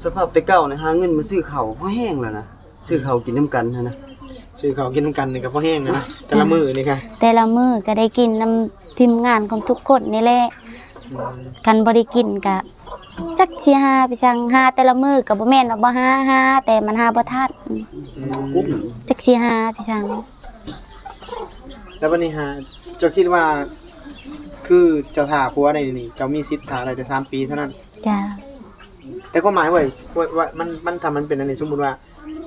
ສະພາບແຕ່ເກົ່ານະ ຫາເງິນມາຊື້ເຂົ້າພໍແຮງແລ້ວນະ ຊື້ເຂົ້າກິນນຳກັນຫັ້ນນະ ຊື້ເຂົ້າກິນນຳກັນນີ້ກະພໍແຮງແລ້ວນະ ແຕ່ລະມື້ນີ້ກະ ແຕ່ລະມື້ກະໄດ້ກິນນຳທີມງານຂອງທຸກຄົນນີ້ແຫຼະ. ອືມ ຄັນບໍ່ໄດ້ກິນກະ ຈັກຊິຫາໄປສັງ ຫາແຕ່ລະມື້ກໍບໍ່ແມ່ນວ່າບໍ່ຫາ ຫາ ແຕ່ມັນຫາບໍ່ທັນ. ອືມ ຈັກຊິຫາໄປສັງ. ແລ້ວບັດນີ້ຫາ ເຈົ້າຄິດວ່າ ຄືເຈົ້າຖ້າຜົວໄດ້ນີ້ ເຈົ້າມີສິດຖ້າໄດ້ແຕ່ສາມປີເທົ່ານັ້ນ. ຈ້າ. ແຕ່ຄວາມໝາຍເວີ້ຍ ວ່າ ວ່າ ມັນ ມັນ ຖ້າມັນເປັນອັນນີ້ ສົມມຸດວ່າ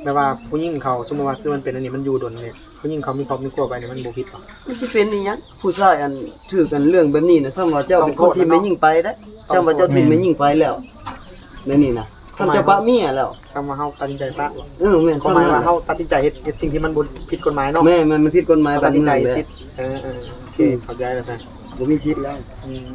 ແບບວ່າຜູ້ຍິງເຂົາ ສົມມຸດວ່າ ຄືມັນເປັນອັນນີ້ ມັນຢູ່ດົນນີ້ ຜູ້ຍິງເຂົາມີຄອບມີຄົວໄປນີ້ ມັນບໍ່ຜິດຫວາ? ມັນຊິເປັນອີຫຍັງ? ຜູ້ຊາຍອັນຖືກອັນເລື່ອງແບບນີ້ນະ ສ່ຳວ່າເຈົ້າເປັນຄົນຖິ້ມແມ່ຍິງໄປເດ້ ສ່ຳວ່າເຈົ້າຖິ້ມແມ່ຍິງໄປແລ້ວ ແນວນີ້ນະ ສ່ຳເຈົ້າປະເມຍແລ້ວ ສ່ຳວ່າເຮົາຕັດສິນໃຈປະ. ເອີ ແມ່ນ ຄວາມໝາຍວ່າເຮົາຕັດສິນໃຈເຮັດ ເຮັດສິ່ງທີ່ມັນບໍ່ຜິດກົດໝາຍເນາະ. ແມ່ນໆ ມັນຜິດກົດໝາຍ ເຮົາຕັດສິນໃຈເຮັດສິດ. ເອີໆ ໂອເຄ ເຂົ້າໃຈແລ້ວຊະ ບໍ່ມີສິດແລ້ວ. ອືມ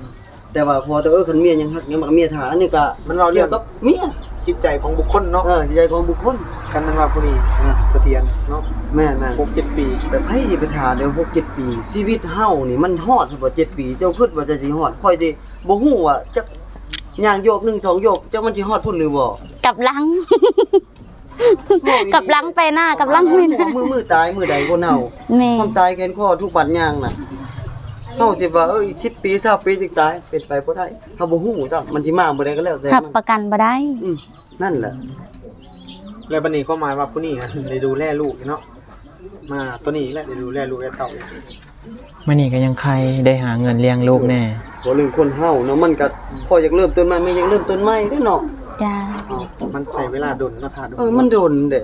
ແຕ່ວ່າພໍແຕ່ ເອີ ຄັນເມຍຍັງຮັກຍັງມັກເມຍຖ້າ ອັນນີ້ກະມັນເວົ້າເລື່ອງກັບເມຍ ຈິດໃຈຂອງບຸກຄົນເນາະ. ເອີ ຈິດໃຈຂອງບຸກຄົນ ຄັນແມ່ນວ່າຜູ້ນີ້ ອ່າ ສະຖຽນເນາະ. ແມ່ນໆ ຫົກເຈັດປີ ແຕ່ໃຜຊິໄປຖ້າໄດ້ຫົກເຈັດປີ? ຊີວິດເຮົານີ້ມັນຮອດຊະບໍ່ເຈັດປີ? ເຈົ້າຄິດວ່າເຈົ້າຊິຮອດ? ຂ້ອຍນີ້ບໍ່ຮູ້ວ່າຈັກຍ່າງໂຍກໜຶ່ງສອງໂຍກ ຈັກມັນຊິຮອດພຸ້ນຫຼືບໍ່? ກັບຫຼັງ ກັບຫຼັງໄປໜ້າ ກັບຫຼັງໄປໜ້າ ມື້ ມື້ຕາຍມື້ໃດຄົນເຮົາ ແມ່ນ ຄວາມຕາຍແຂວນຄໍທຸກບາດຍ່າງນະ. ເຮົາຊິວ່າ ເອີ ອີກສິບປີຊາວປີຈຶ່ງຕາຍ ເປັນໄປບໍ່ໄດ້. ເຮົາບໍ່ຮູ້ຊ້ຳ ມັນຊິມາມື້ໃດກໍແລ້ວແຕ່ ຮັບປະກັນບໍ່ໄດ້. ອືມ ນັ້ນແຫຼະ. ແລ້ວບັດນີ້ຄວາມໝາຍວ່າຜູ້ນີ້ໄດ້ດູແລລູກຢູ່ເນາະ ມາຕອນນີ້ແຫຼະ ໄດ້ດູແລລູກແລເຕົ້າ. ມານີ້ກໍຍັງໄຄ ໄດ້ຫາເງິນລ້ຽງລູກແດ່. ເວົ້າເລື່ອງຄົນເຮົາເນາະ ມັນກໍພໍຢາກເລີ່ມຕົ້ນໃໝ່ ແມ່ນຢາກເລີ່ມຕົ້ນໃໝ່ເດ້ເນາະ. ຈ້າ. ເອົາ ມັນໃຊ້ເວລາດົນເນາະ ຖ້າດົນ. ເອີ ມັນດົນເດ້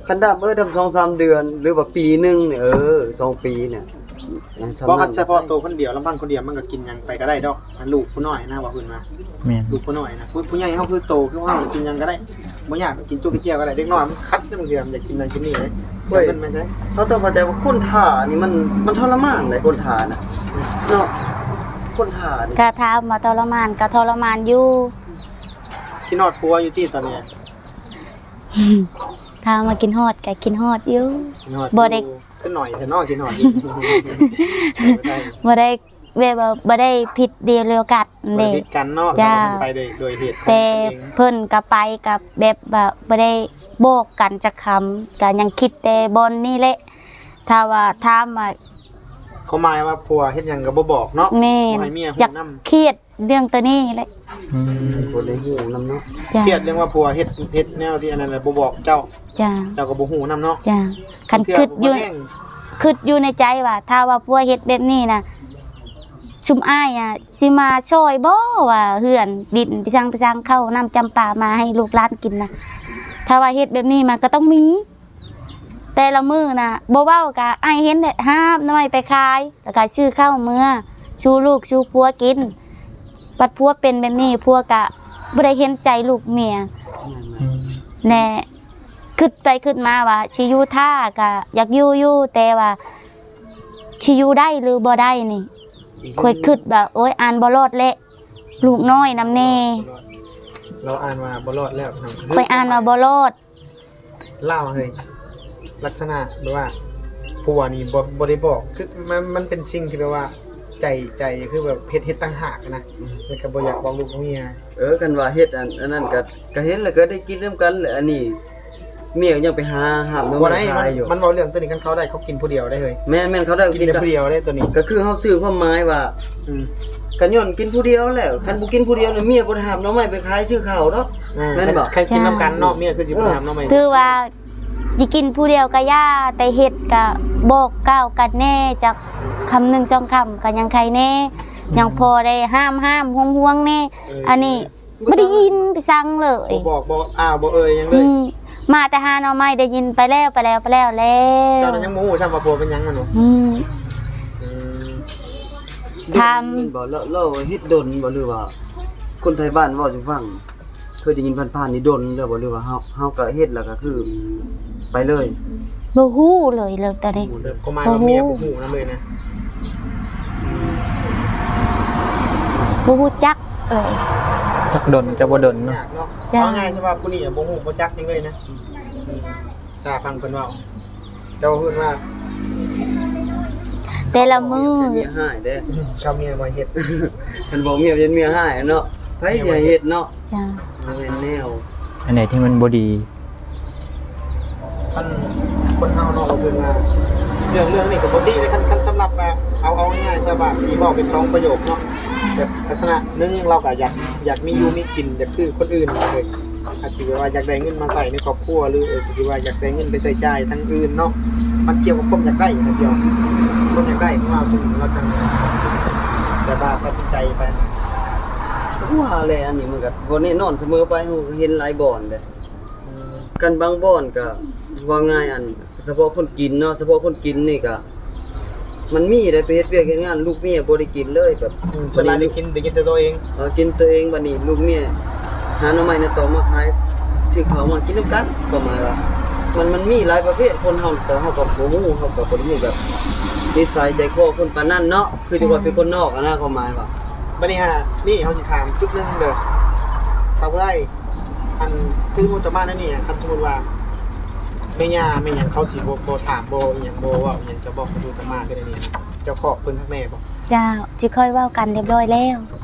ຄັນດຳ ເອີ ດຳສອງສາມເດືອນ ຫຼືວ່າປີໜຶ່ງນີ້ ເອີ ສອງປີນີ້. ບໍ່ ຄັນສະເພາະໂຕຄົນດຽວ ລຳພັງຄົນດຽວ ມັນກໍກິນຫຍັງໄປກໍໄດ້ດອກ. ອັນລູກຜູ້ນ້ອຍນະ ວ່າເພິ່ນວ່າ ແມ່ນ ລູກຜູ້ນ້ອຍນະ ຜູ້ ຜູ້ໃຫຍ່ເຮົາຄືໂຕຄືເຮົາ ກິນຫຍັງກໍໄດ້ ບໍ່ຍາກ ກິນຈຸກກິນແຈ່ວກໍໄດ້. ເດັກນ້ອຍມັນຂັດນຳເຮືອ ມັນຢາກກິນນັ້ນກິນນີ້ເດ້. ເອີຍ ເງິນມາໃສ? ເຮົາຕ້ອງເຂົ້າໃຈວ່າຄົນຖ້ານີ້ມັນ ມັນທໍລະມານເດ້ ຄົນຖ້ານະເນາະ. ຄົນຖ້ານີ້ ກະຖາມວ່າທໍລະມານ ກະທໍລະມານຢູ່. ຄິດຮອດຜົວຢູ່ຕິຕອນນີ້? ຖາມວ່າຄິດຮອດ ກະຄິດຮອດຢູ່. ບໍ່ໄດ້ ຄືໜ້ອຍແທ້ເນາະ ຄິດຮອດຢູ່. ບໍ່ໄດ້ ແບບວ່າບໍ່ໄດ້ຜິດເດໂລກັດເດ້ ບໍ່ໄດ້ຜິດກັນເນາະ. ຈ້າ. ໄປໂດຍ ໂດຍເຫດຂອງ ແຕ່ເພິ່ນກໍໄປກໍແບບວ່າບໍ່ໄດ້ບອກກັນຈັກຄຳ ກໍຍັງຄິດແຕ່ບ່ອນນີ້ແຫຼະ. ຖ້າວ່າຖາມວ່າ ຄວາມໝາຍວ່າຜົວເຮັດຫຍັງກໍບໍ່ບອກເນາະ. ແມ່ນ. ບໍ່ໃຫ້ເມຍຮູ້ນຳ. ຢາກຄຽດເລື່ອງໂຕນີ້ແຫຼະ. ອືມ ບໍ່ໄດ້ຮູ້ນຳເນາະ. ຈ້າ. ຄຽດເລື່ອງວ່າຜົວເຮັດ ເຮັດແນວທີ່ອັນນັ້ນແຫຼະ ບໍ່ບອກເຈົ້າ. ຈ້າ. ເຈົ້າກໍບໍ່ຮູ້ນຳເນາະ. ຈ້າ. ຄັນຄິດຢູ່ ຄິດຢູ່ໃນໃຈວ່າ ຖ້າວ່າຜົວເຮັດແບບນີ້ນະ ຊຸມອ້າຍອະ ຊິມາຊ່ອຍບໍ່ ວ່າເຮືອນດິນໄປຊັງ ໄປຊັງເຂົ້ານ້ຳຈຳປາມາໃຫ້ລູກຫຼານກິນນະ. ຖ້າວ່າເຮັດແບບນີ້ມາກໍຕ້ອງມີ ແຕ່ລະມື້ນະ ບໍ່ເວົ້າກະອ້າຍເຫັນແຫຼະ ຫາບໜໍ່ໄມ້ໄປຂາຍ ແລ້ວກະຊື້ເຂົ້າເມືອສູ່ລູກສູ່ຜົວກິນ. ບັດຜົວເປັນແບບນີ້ ຜົວກະບໍ່ໄດ້ເຫັນໃຈລູກເມຍ. ອືມ ແນ່ ຄິດໄປຄິດມາວ່າຊິຢູ່ຖ້າກະຢາກຢູ່ຢູ່ ແຕ່ວ່າຊິຢູ່ໄດ້ຫຼືບໍ່ໄດ້ນີ້ ຂ້ອຍຄິດວ່າ ໂອ້ຍ ອ່ານບໍ່ລອດແຫຼະ ລູກນ້ອຍນຳແດ່. ລາວອ່ານວ່າບໍ່ລອດແລ້ວ ຂ້ອຍອ່ານວ່າບໍ່ລອດ. ລາວເຮີ້ຍ ລັກສະນະແບບວ່າຜົວນີ້ບໍ່ ບໍ່ໄດ້ບອກ ຄືມັນ ມັນເປັນສິ່ງທີ່ແບບວ່າໃຈ ໃຈ ຄືແບບເຮັດ ເຮັດຕ່າງຫາກນະ. ອືມ ແລ້ວກໍບໍ່ຢາກບອກລູກບອກເມຍ. ເອີ ຄັນວ່າເຮັດອັນ ອັນນັ້ນກໍ ກໍເຫັນແລ້ວກໍໄດ້ກິນນຳກັນແຫຼະ. ອັນນີ້ເມຍກໍຍັງໄປຫາຫາບໜໍ່ໄມ້ຂາຍຢູ່. ມັນ ມັນເວົ້າເລື່ອງໂຕນີ້ ຄັນເຂົາໄດ້ ເຂົາກິນຜູ້ດຽວໄດ້ເຮີ້ຍ. ແມ່ນໆ ເຂົາໄດ້ກິນ ກິນແຕ່ຜູ້ດຽວໄດ້ໂຕນີ້. ກໍຄືເຮົາສື່ຄວາມໝາຍວ່າ ອືມ ກໍຍ້ອນກິນຜູ້ດຽວແຫຼະ. ຄັນບໍ່ກິນຜູ້ດຽວນີ້ ເມຍບໍ່ໄດ້ຫາບໜໍ່ໄມ້ໄປຂາຍຊື້ເຂົ້າດອກ. ອ່າ ແມ່ນບໍ່? ຄັນ ຄັນກິນນຳກັນເນາະ ເມຍຄືຊິບໍ່ໄດ້ຫາບໜໍ່ໄມ້. ຖືວ່າຊິກິນຜູ້ດຽວກໍຢ່າ ແຕ່ເຮັດກໍບອກກ່າວກັນແດ່ ຈັກຄຳໜຶ່ງສອງຄຳກໍຍັງໄຄແດ່ ຍັງພໍໄດ້ຫ້າມໆ ຫ່ວງໆ ແດ່. ເອີ ອັນນີ້ບໍ່ໄດ້ຍິນໄປສັງເລີຍ ບໍ່ບອກ ບໍ່ອ້າວ ບໍ່ເອີ່ຍຫຍັງເລີຍ. ອືມ ມາແຕ່ຫາໜໍ່ໄມ້ ໄດ້ຍິນໄປແລ້ວ ໄປແລ້ວ ໄປແລ້ວ ແລ້ວ. ເຈົ້ານັ້ນຍັງບໍ່ຮູ້ຊ້ຳວ່າຜົວເປັນຫຍັງມັນບໍ່? ອືມ ອືມ ຖາມ ແມ່ນບໍ່? ລາວ ລາວເຮັດດົນບໍ່ ຫຼືວ່າຄົນໄທບ້ານເວົ້າສູ່ຟັງ? ເຄີຍໄດ້ຍິນຜ່ານໆນີ້ດົນແລ້ວບໍ່ ຫຼືວ່າເຮົາ ເຮົາກໍເຮັດແລ້ວກໍຄືໄປເລີຍ? ບໍ່ຮູ້ເລີຍເລື່ອງໂຕນີ້. ບໍ່ຮູ້ເລີຍ ຄວາມໝາຍວ່າເມຍບໍ່ຮູ້ນຳເລີຍນະ? ອືມ ບໍ່ຮູ້ຈັກເລີຍ ຈັກດົນຈັກບໍ່ດົນເນາະ. ຍາກເນາະ. ວ່າງ່າຍຊະວ່າຜູ້ນີ້ບໍ່ຮູ້ບໍ່ຈັກຫຍັງເລີຍນະ. ອືມ ຊາຟັງເພິ່ນເວົ້າ. ເຈົ້າເອີ້ນວ່າ ແຕ່ລະມື້ ເມຍຮ້າຍເດ້. ເຈົ້າເມຍບໍ່ເຮັດ ຄັນບອກເມຍເປັນເມຍຮ້າຍເນາະ ໃຜຊິໃຫ້ເຮັດເນາະ. ຈ້າ ມັນແມ່ນແນວ ອັນໃດທີ່ມັນບໍ່ດີ. ຄັນຄົນເຮົາເນາະ ເວົ້າເຖິງວ່າເລື່ອງ ເລື່ອງນີ້ກໍບໍ່ດີເດ້. ຄັນ ຄັນສຳລັບວ່າ ເອົາ ເອົາງ່າຍໆຊະວ່າ ຊິເວົ້າເປັນສອງປະໂຫຍກເນາະ ແບບລັກສະນະໜຶ່ງ ລາວກໍຢາກ ຢາກມີຢູ່ມີກິນ ຢາກຄືຄົນອື່ນເລີຍ. ອາດຊິແບບວ່າຢາກໄດ້ເງິນມາໃຊ້ໃນຄອບຄົວ ຫຼື ເອີ ຊິວ່າຢາກໄດ້ເງິນໄປໃຊ້ຈ່າຍທາງອື່ນເນາະ. ມັນກ່ຽວກັບຄວາມຢາກໄດ້ນະ ກ່ຽວ ຄວາມຢາກໄດ້ຂອງລາວ ຊຶ່ງລາວຈັ່ງ ແບບວ່າຕັດສິນໃຈໄປ? ຄືວ່າແຫຼະ ອັນນີ້ມັນກໍບໍ່ແນ່ນອນສະເໝີໄປ ເຮົາກໍເຫັນຫຼາຍບ່ອນເດ້. ອືມ ຄັນບາງບ່ອນກໍເວົ້າງ່າຍ ອັນ ສະເພາະຄົນກິນເນາະ ສະເພາະຄົນກິນນີ້ກໍ ມັນມີໄດ້ໄປເຮັດວຽກເຮັດງານ ລູກເມຍບໍ່ໄດ້ກິນເລີຍ ແບບ ອືມ ສ່ວນຫຼາຍໄດ້ກິນ ໄດ້ກິນແຕ່ຕົວເອງ ເອີ ກິນຕົວເອງ. ບັດນີ້ລູກເມຍຫາໜໍ່ໄມ້ໜ້າຕອງມາຂາຍ ຊື້ເຂົ້າມາກິນນຳກັນ. ຄວາມໝາຍວ່າ ມັນ ມັນມີຫຼາຍປະເພດຄົນເຮົາ ແຕ່ເຮົາກໍບໍ່ຮູ້ ເຮົາກໍບໍ່ໄດ້ຮູ້ແບບນິໄສໃຈຄໍຄົນປານນັ້ນເນາະ ຄືທີ່ວ່າເປັນຄົນນອກຫັ້ນນະ. ຄວາມໝາຍວ່າ ບັດນີ້ຫາ ນີ້ເຮົາຊິຖາມຈຸດໜຶ່ງເດີ ສາວຜູ້ໄທ ອັນ ຄືເຈົ້າມາແນວນີ້ ຄັນສົມມຸດວ່າແມ່ຍ່າແມ່ຫຍັງເຂົາຊິບໍ່ ບໍ່ຖາມ ບໍ່ອີ່ຫຍັງ ບໍ່ເວົ້າອີ່ຫຍັງ ເຈົ້າບອກເຂົາຢູ່ເຈົ້າມາຄືແນວນີ້ ເຈົ້າຂອບເພິ່ນຄັກແນ່ບໍ່? ເຈົ້າ ຊິຄ່ອຍເວົ້າກັນຮຽບຮ້ອຍແລ້ວ.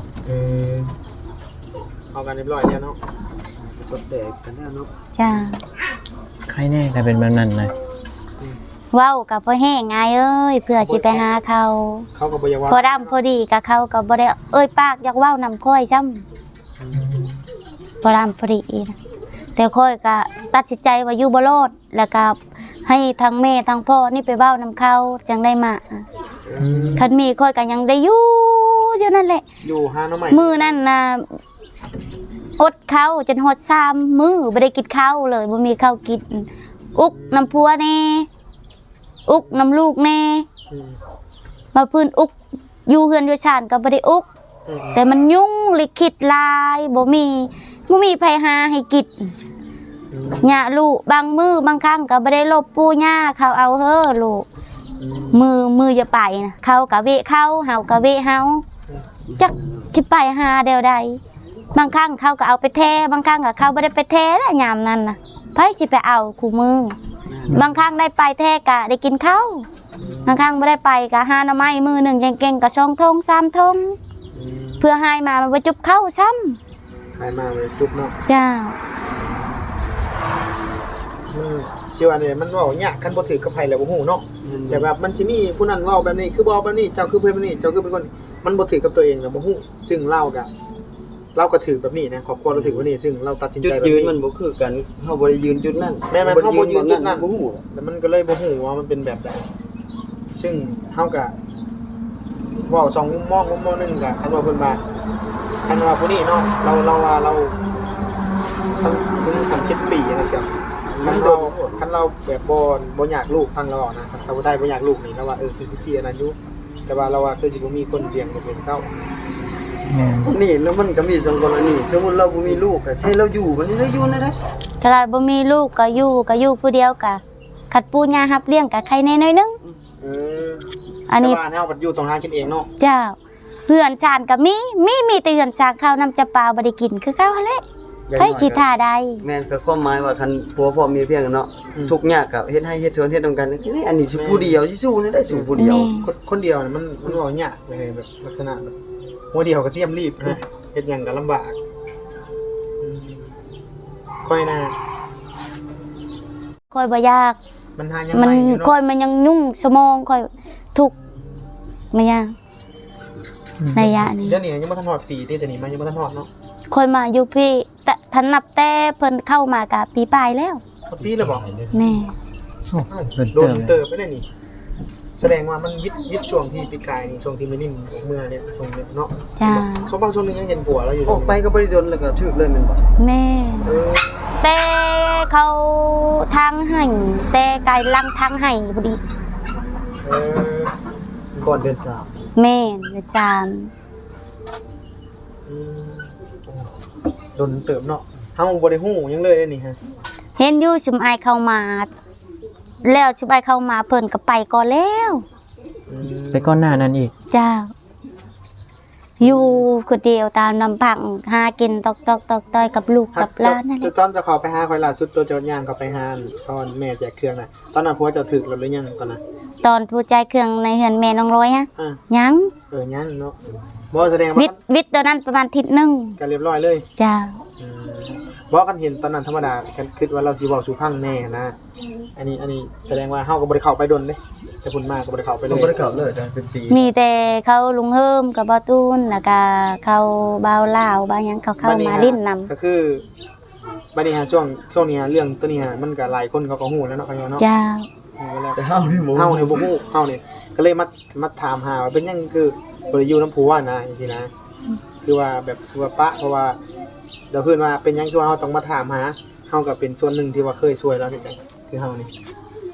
ເອີ ເວົ້າກັນຮຽບຮ້ອຍແລ້ວເນາະ ຕົກແຕກກັນແລ້ວເນາະ. ເຈົ້າ ໃຄແນ່ຖ້າເປັນແບບນັ້ນນະ. ອືມ ເວົ້າກໍບໍ່ແຫ້ງ ອ້າຍເອີຍ ເພື່ອຊິໄປຫາເຂົາ ເຂົາກໍບໍ່ຢາກເວົ້າ ພໍດຳພໍດີກໍເຂົາກໍບໍ່ໄດ້ເອີ່ຍປາກຢາກເວົ້ານຳຂ້ອຍຊ້ຳ. ອືມ ພໍດຳພໍດີນະ ແຕ່ຂ້ອຍກໍຕັດສິນໃຈວ່າຢູ່ບໍ່ລອດ ແລ້ວກໍໃຫ້ທັງແມ່ທັງພໍ່ນີ້ໄປເວົ້ານຳເຂົາ ຈັ່ງໄດ້ມາ. ອືມ ຄັນມີຂ້ອຍກໍຍັງໄດ້ຢູ່ ຢູ່ນັ້ນແຫຼະ ຢູ່ຫາໜໍ່ໄມ້. ມື້ນັ້ນນະ ອົດເຂົ້າຈົນຮອດສາມມື້ ບໍ່ໄດ້ກິນເຂົ້າເລີຍ ບໍ່ມີເຂົ້າກິນ ອຸກນຳຜົວແດ່ ອຸກນຳລູກແດ່. ອືມ ມາພື້ນອຸກ ຢູ່ເຮືອນຢູ່ຊານກໍບໍ່ໄດ້ອຸກ. ອືມ ແຕ່ມັນຫຍຸ້ງ ລິຂິດຫຼາຍ ບໍ່ມີ ບໍ່ມີໃຜຫາໃຫ້ກິນ. ອືມ ຍາລູກ ບາງມື້ບາງຄັ້ງກໍບໍ່ໄດ້ລົບປູ່ຍ່າເຂົາເອົາເຮີລູກ. ອືມ ມື້ ມື້ຢ່າໄປນະ ເຂົາກໍເວະເຂົາ ເຮົາກໍເວະເຮົາ. ອືມ ຈັກຊິໄປຫາແນວໃດ ບາງຄັ້ງເຂົາກໍເອົາໄປແທ້ ບາງຄັ້ງກໍເຂົາບໍ່ໄດ້ໄປແທ້ແຫຼະ ຍາມນັ້ນນະ ໃຜຊິໄປເອົາຄູ່ມື້. ແມ່ນ ບາງຄັ້ງໄດ້ໄປແທ້ກໍໄດ້ກິນເຂົ້າ ບາງຄັ້ງບໍ່ໄດ້ໄປກໍຫາໜໍ່ໄມ້ ມື້ໜຶ່ງເກັ່ງໆກໍສອງຖົງສາມຖົງ. ອືມ ເພື່ອຫາຍມາມັນບໍ່ຈຸບເຂົ້າຊ້ຳ ຫາຍມາບໍ່ຈຸບເນາະ. ເຈົ້າ ມັນ ຊິວ່າແນວໃດ ມັນເວົ້າຍາກ ຄັນບໍ່ຖືກກັບໃຜແລ້ວບໍ່ຮູ້ເນາະ. ແມ່ນ ແຕ່ແບບມັນຊິມີຜູ້ນັ້ນເວົ້າແບບນີ້ ຄືບໍ່ເອົາແບບນີ້ ເຈົ້າຄືເຮັດແບບນີ້ ເຈົ້າຄືເປັນຄົນ ມັນບໍ່ຖືກກັບຕົວເອງແລ້ວບໍ່ຮູ້ ຊຶ່ງລາວກໍ ລາວກໍຖືກແບບນີ້ນະ ຄອບຄົວລາວຖືກແບບນີ້ ຊຶ່ງລາວຕັດສິນໃຈ ຈຸດຢືນມັນບໍ່ຄືກັນ ເຮົາບໍ່ໄດ້ຢືນຈຸດນັ້ນ. ແມ່ນໆ ເຮົາບໍ່ຢືນຈຸດນັ້ນ ບໍ່ຮູ້ ແລ້ວມັນກໍເລີຍບໍ່ຮູ້ວ່າມັນເປັນແບບໃດ. ຊຶ່ງເຮົາກໍເວົ້າສອງມຸມມອງ ມຸມມອງໜຶ່ງກໍ ຄັນວ່າເພິ່ນວ່າ ຄັນວ່າຜູ້ນີ້ເນາະ ລາວ ລາວວ່າລາວ ຄັນເຖິງຂັ້ນເຈັດປີນະ ເຊື່ອ ຄັນລາວ ຄັນລາວແບບບໍ່ ບໍ່ຢາກລູກ ຟັງລາວເວົ້ານະ ຄັນຊາວຜູ້ໄທບໍ່ຢາກລູກນີ້ ລາວວ່າ ເອີ ຄືຊິອັນນັ້ນຢູ່ ແຕ່ວ່າລາວວ່າຄືຊິບໍ່ມີຄົນລ້ຽງລູກລ້ຽງເຕົ້າ. ແມ່ນ ນີ້ແລ້ວມັນກໍມີສອງກໍລະນີ ສົມມຸດລາວບໍ່ມີລູກ ກໍໃຫ້ລາວຢູ່ ບັດນີ້ລາວຢູ່ແນວໃດ? ຖ້າລາວບໍ່ມີລູກກໍຢູ່ ກໍຢູ່ຜູ້ດຽວ ກໍຄັນປູ່ຍ່າຮັບລ້ຽງກໍໄຄແນ່ໜ້ອຍໜຶ່ງ. ເອີ ອັນນີ້ ແຕ່ວ່າເຮົາບັດຢູ່ຕ້ອງຫາກິນເອງເນາະ. ເຈົ້າ ເຮືອນຊານກໍມີ ມີ ມີແຕ່ເຮືອນຊານ ເຂົ້ານ້ຳຈຳປາບໍ່ໄດ້ກິນຄືເກົ່າຫັ້ນແຫຼະ ໃຜຊິຖ້າໄດ້. ແມ່ນ ກໍຄວາມໝາຍວ່າຄັນຜົວພ້ອມເມຍພຽງເນາະ ອືມ ທຸກຍາກກໍເຮັດໄຮ່ເຮັດສວນເຮັດນຳກັນ. ອັນນີ້ຊິຜູ້ດຽວຊິສູ້ແນວໃດ ສູ້ຜູ້ດຽວ. ແມ່ນ ຄົນ ຄົນດຽວນີ້ມັນ ມັນເວົ້າຍາກເລີຍ ແບບລັກສະນະແບບຫົວດຽວກໍຕຽມລີບນະ ເຮັດຫຍັງກໍລຳບາກ. ອືມ ຂ້ອຍນະ ຂ້ອຍບໍ່ຢາກ ມັນຫາຍັງ ມັນ ໃໝ່ຢູ່ເນາະ ຂ້ອຍມັນຍັງຫຍຸ້ງສະໝອງ ຂ້ອຍທຸກມາຢ່າງ ອືມ ໄລຍະນີ້. ດຽວນີ້ຍັງບໍ່ທັນຮອດປີຕິ ດຽວນີ້ມາຍັງບໍ່ທັນຮອດເນາະ. ຂ້ອຍມາຢູ່ພີ້ ແຕ່ ຖ້ານັບແຕ່ເພິ່ນເຂົ້າມາກະປີປາຍແລ້ວ. ຮອດປີແລ້ວບໍ່? ແມ່ນ. ໂອ້ ດົນເຕີບເຕີບໄປແລ້ວນີ້. ສະແດງວ່າມັນວິດ ວິດຊ່ວງທີ່ປີກາຍນີ້ ຊ່ວງທີ່ແມ່ນິນອອກເມືອນີ້ ຊ່ວງນີ້ເນາະ. ເຈົ້າ. ຊ່ວງບາງຊ່ວງໜຶ່ງຍັງເຫັນຜົວລາວຢູ່ ອອກໄປກໍບໍ່ໄດ້ດົນແລ້ວກໍຖືກເລີຍແມ່ນບໍ່? ແມ່ນ. ເອີ ແຕ່ເຂົາທາງໃຫ້ ແຕ່ກາຍຫຼັງທາງໃຫ້ພໍດີ. ເອີ ກ່ອນເດືອນສາມ. ແມ່ນ ເດືອນສາມ. ອືມ ໂອ້ ດົນເຕີບເນາະ ເຮົາບໍ່ໄດ້ຮູ້ຫຍັງເລີຍນີ້ຮະ. ເຫັນຢູ່ຊຸມອ້າຍເຂົ້າມາ ແລ້ວຊຸມອ້າຍເຂົ້າມາເພິ່ນກໍໄປກ່ອນແລ້ວ. ອືມ ໄປກ່ອນໜ້ານັ້ນອີກ. ເຈົ້າ. ຢູ່ຄົນດຽວຕາມລຳພັງ ຫາກິນຕອກໆຕອກຕ່ອຍກັບລູກກັບຫຼານນັ້ນແຫຼະ. ຕອນເຈົ້າເຂົ້າໄປຫາຂ້ອຍລ່າສຸດ ໂຕເຈົ້າຍ່າງເຂົ້າໄປຫາຕອນແມ່ແຈກເຄື່ອງນະ ຕອນນັ້ນຜົວເຈົ້າຖືກແລ້ວຫຼືຍັງຕອນນັ້ນ? ຕອນຜູ້ຈ່າຍເຄື່ອງໃນເຮືອນແມ່ນ້ອງລອຍຫະ? ອາ ຍັງ. ເອີ ຍັງເນາະ. ບໍ່ ສະແດງວ່າ ວິດ ວິດຕອນນັ້ນປະມານທິດໜຶ່ງ ກໍລຽບຮ້ອຍເລີຍ. ເຈົ້າ. ອືມ ບໍ່ ຄັນເຫັນຕອນນັ້ນທຳມະດາ ຄັນຄິດວ່າລາວຊິເວົ້າສູ່ຟັງແດ່ນະ. ອັນນີ້ ອັນນີ້ສະແດງວ່າເຮົາກໍບໍ່ໄດ້ເຂົ້າໄປດົນເດ້ ແຕ່ພຸ້ນມາກໍບໍ່ໄດ້ເຂົ້າໄປເລີຍ. ບໍ່ໄດ້ເຂົ້າເລີຍ ເປັນປີ. ມີແຕ່ເຂົາລຸງເຮີມກັບບ່າວຕູນ ແລ້ວກະເຂົາບ່າວລາວ ບ່າວຫຍັງ ເຂົາເຂົ້າມາຫຼິ້ນນຳ. ກໍຄື ບັດນີ້ຫາ ຊ່ວງ ຊ່ວງນີ້ຫາ ເລື່ອງໂຕນີ້ຫາ ມັນກໍຫຼາຍຄົນເຂົາກໍຮູ້ແລ້ວເນາະ ເຂົາເນາະ. ເຈົ້າ. ຮູ້ແລ້ວ ແຕ່ເຮົານີ້ບໍ່ ເຮົານີ້ບໍ່ຮູ້ ເຮົານີ້ ກໍເລີຍມາ ມາຖາມຫາວ່າເປັນຫຍັງຄືບໍ່ໄດ້ຢູ່ນຳຜົວນະ ຈັ່ງຊີ້ນະ. ຄືວ່າແບບ ຄືວ່າປະ ເພາະວ່າລາວເພິ່ນວ່າເປັນຫຍັງຄືວ່າເຮົາຕ້ອງມາຖາມຫາ ເຮົາກໍເປັນສ່ວນໜຶ່ງທີ່ວ່າເຄີຍຊ່ວຍລາວຄືກັນ ຄືເຮົານີ້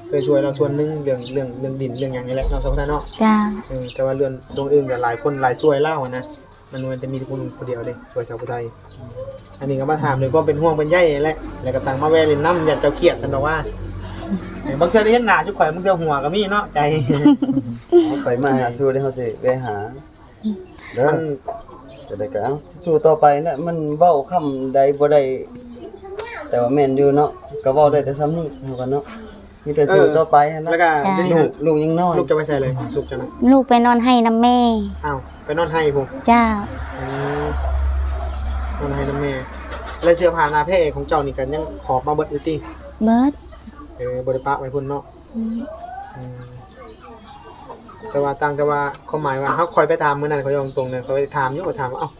ເຄີຍຊ່ວຍລາວສ່ວນໜຶ່ງ ເລື່ອງ ເລື່ອງ ເລື່ອງດິນເລື່ອງຫຍັງນີ້ແຫຼະເນາະ ສາວຜູ້ໄທເນາະ. ເຈົ້າ. ເອີ ແຕ່ວ່າເລື່ອງສ່ວນອື່ນກໍຫຼາຍຄົນຫຼາຍຊ່ວຍລາວຫັ້ນນະ ມັນບໍ່ແມ່ນແຕ່ມີແຕ່ຜູ້ໜຶ່ງຜູ້ດຽວເດ້ ຊ່ວຍສາວຜູ້ໄທ. ອັນນີ້ກໍມາຖາມດ້ວຍຄວາມເປັນຫ່ວງເປັນໃຍແຫຼະ ແລ້ວກໍຕັ້ງມາແວ່ຫຼິ້ນນຳ ຢ້ານເຈົ້າຄຽດຊັ້ນດອກວ່າ. ບາງເທື່ອໄດ້ເຫັນໜ້າຈຸກຂ້ອຍ ບາງເທື່ອຫົວກໍມີເນາະ ໃຈ. ເຮົາໄປມາຫາສູ່ເດ້ ເຮົາຊິແວ່ຫາເດີ. ມັນ ຈັ່ງໃດກໍເອົາ ຊິສູ້ຕໍ່ໄປແຫຼະ ມັນເວົ້າຄຳໃດບໍ່ໄດ້ ແຕ່ວ່າແມ່ນຢູ່ເນາະ ກໍເວົ້າໄດ້ແຕ່ສ່ຳນີ້ເຮົາກໍເນາະ. ມີແຕ່ ເອີ ສູ້ຕໍ່ໄປຫັ້ນລະ. ແລ້ວກໍ ເຈົ້າ ດຽວນີ້ ລູກ ລູກຍັງນ້ອຍ ລູກຈະໄປໃສເລີຍ ລູກຈະນະ? ລູກໄປນອນໄຮ່ນຳແມ່. ອ້າວ ໄປນອນໄຮ່ພຸ້ນ? ເຈົ້າ. ອືມ ນອນໄຮ່ນຳແມ່. ແລ້ວເສື້ອຜ້າໜ້າແພຂອງເຈົ້ານີ້ກໍຍັງຫອບມາເບິດຢູ່ຕິ? ເບິດ. ເອີ ບໍ່ໄດ້ປະໄວ້ພຸ້ນເນາະ. ອືມ ອືມ ແຕ່ວ່າຕ່າງ ແຕ່ວ່າຄວາມໝາຍວ່າ ເຮົາ ຂ້ອຍໄປຖາມມື້ນັ້ນ ຂ້ອຍເວົ້າຕົງໆນະ ຂ້ອຍໄປຖາມຢູ່ ຂ້ອຍຖາມວ່າ ເອົ້າ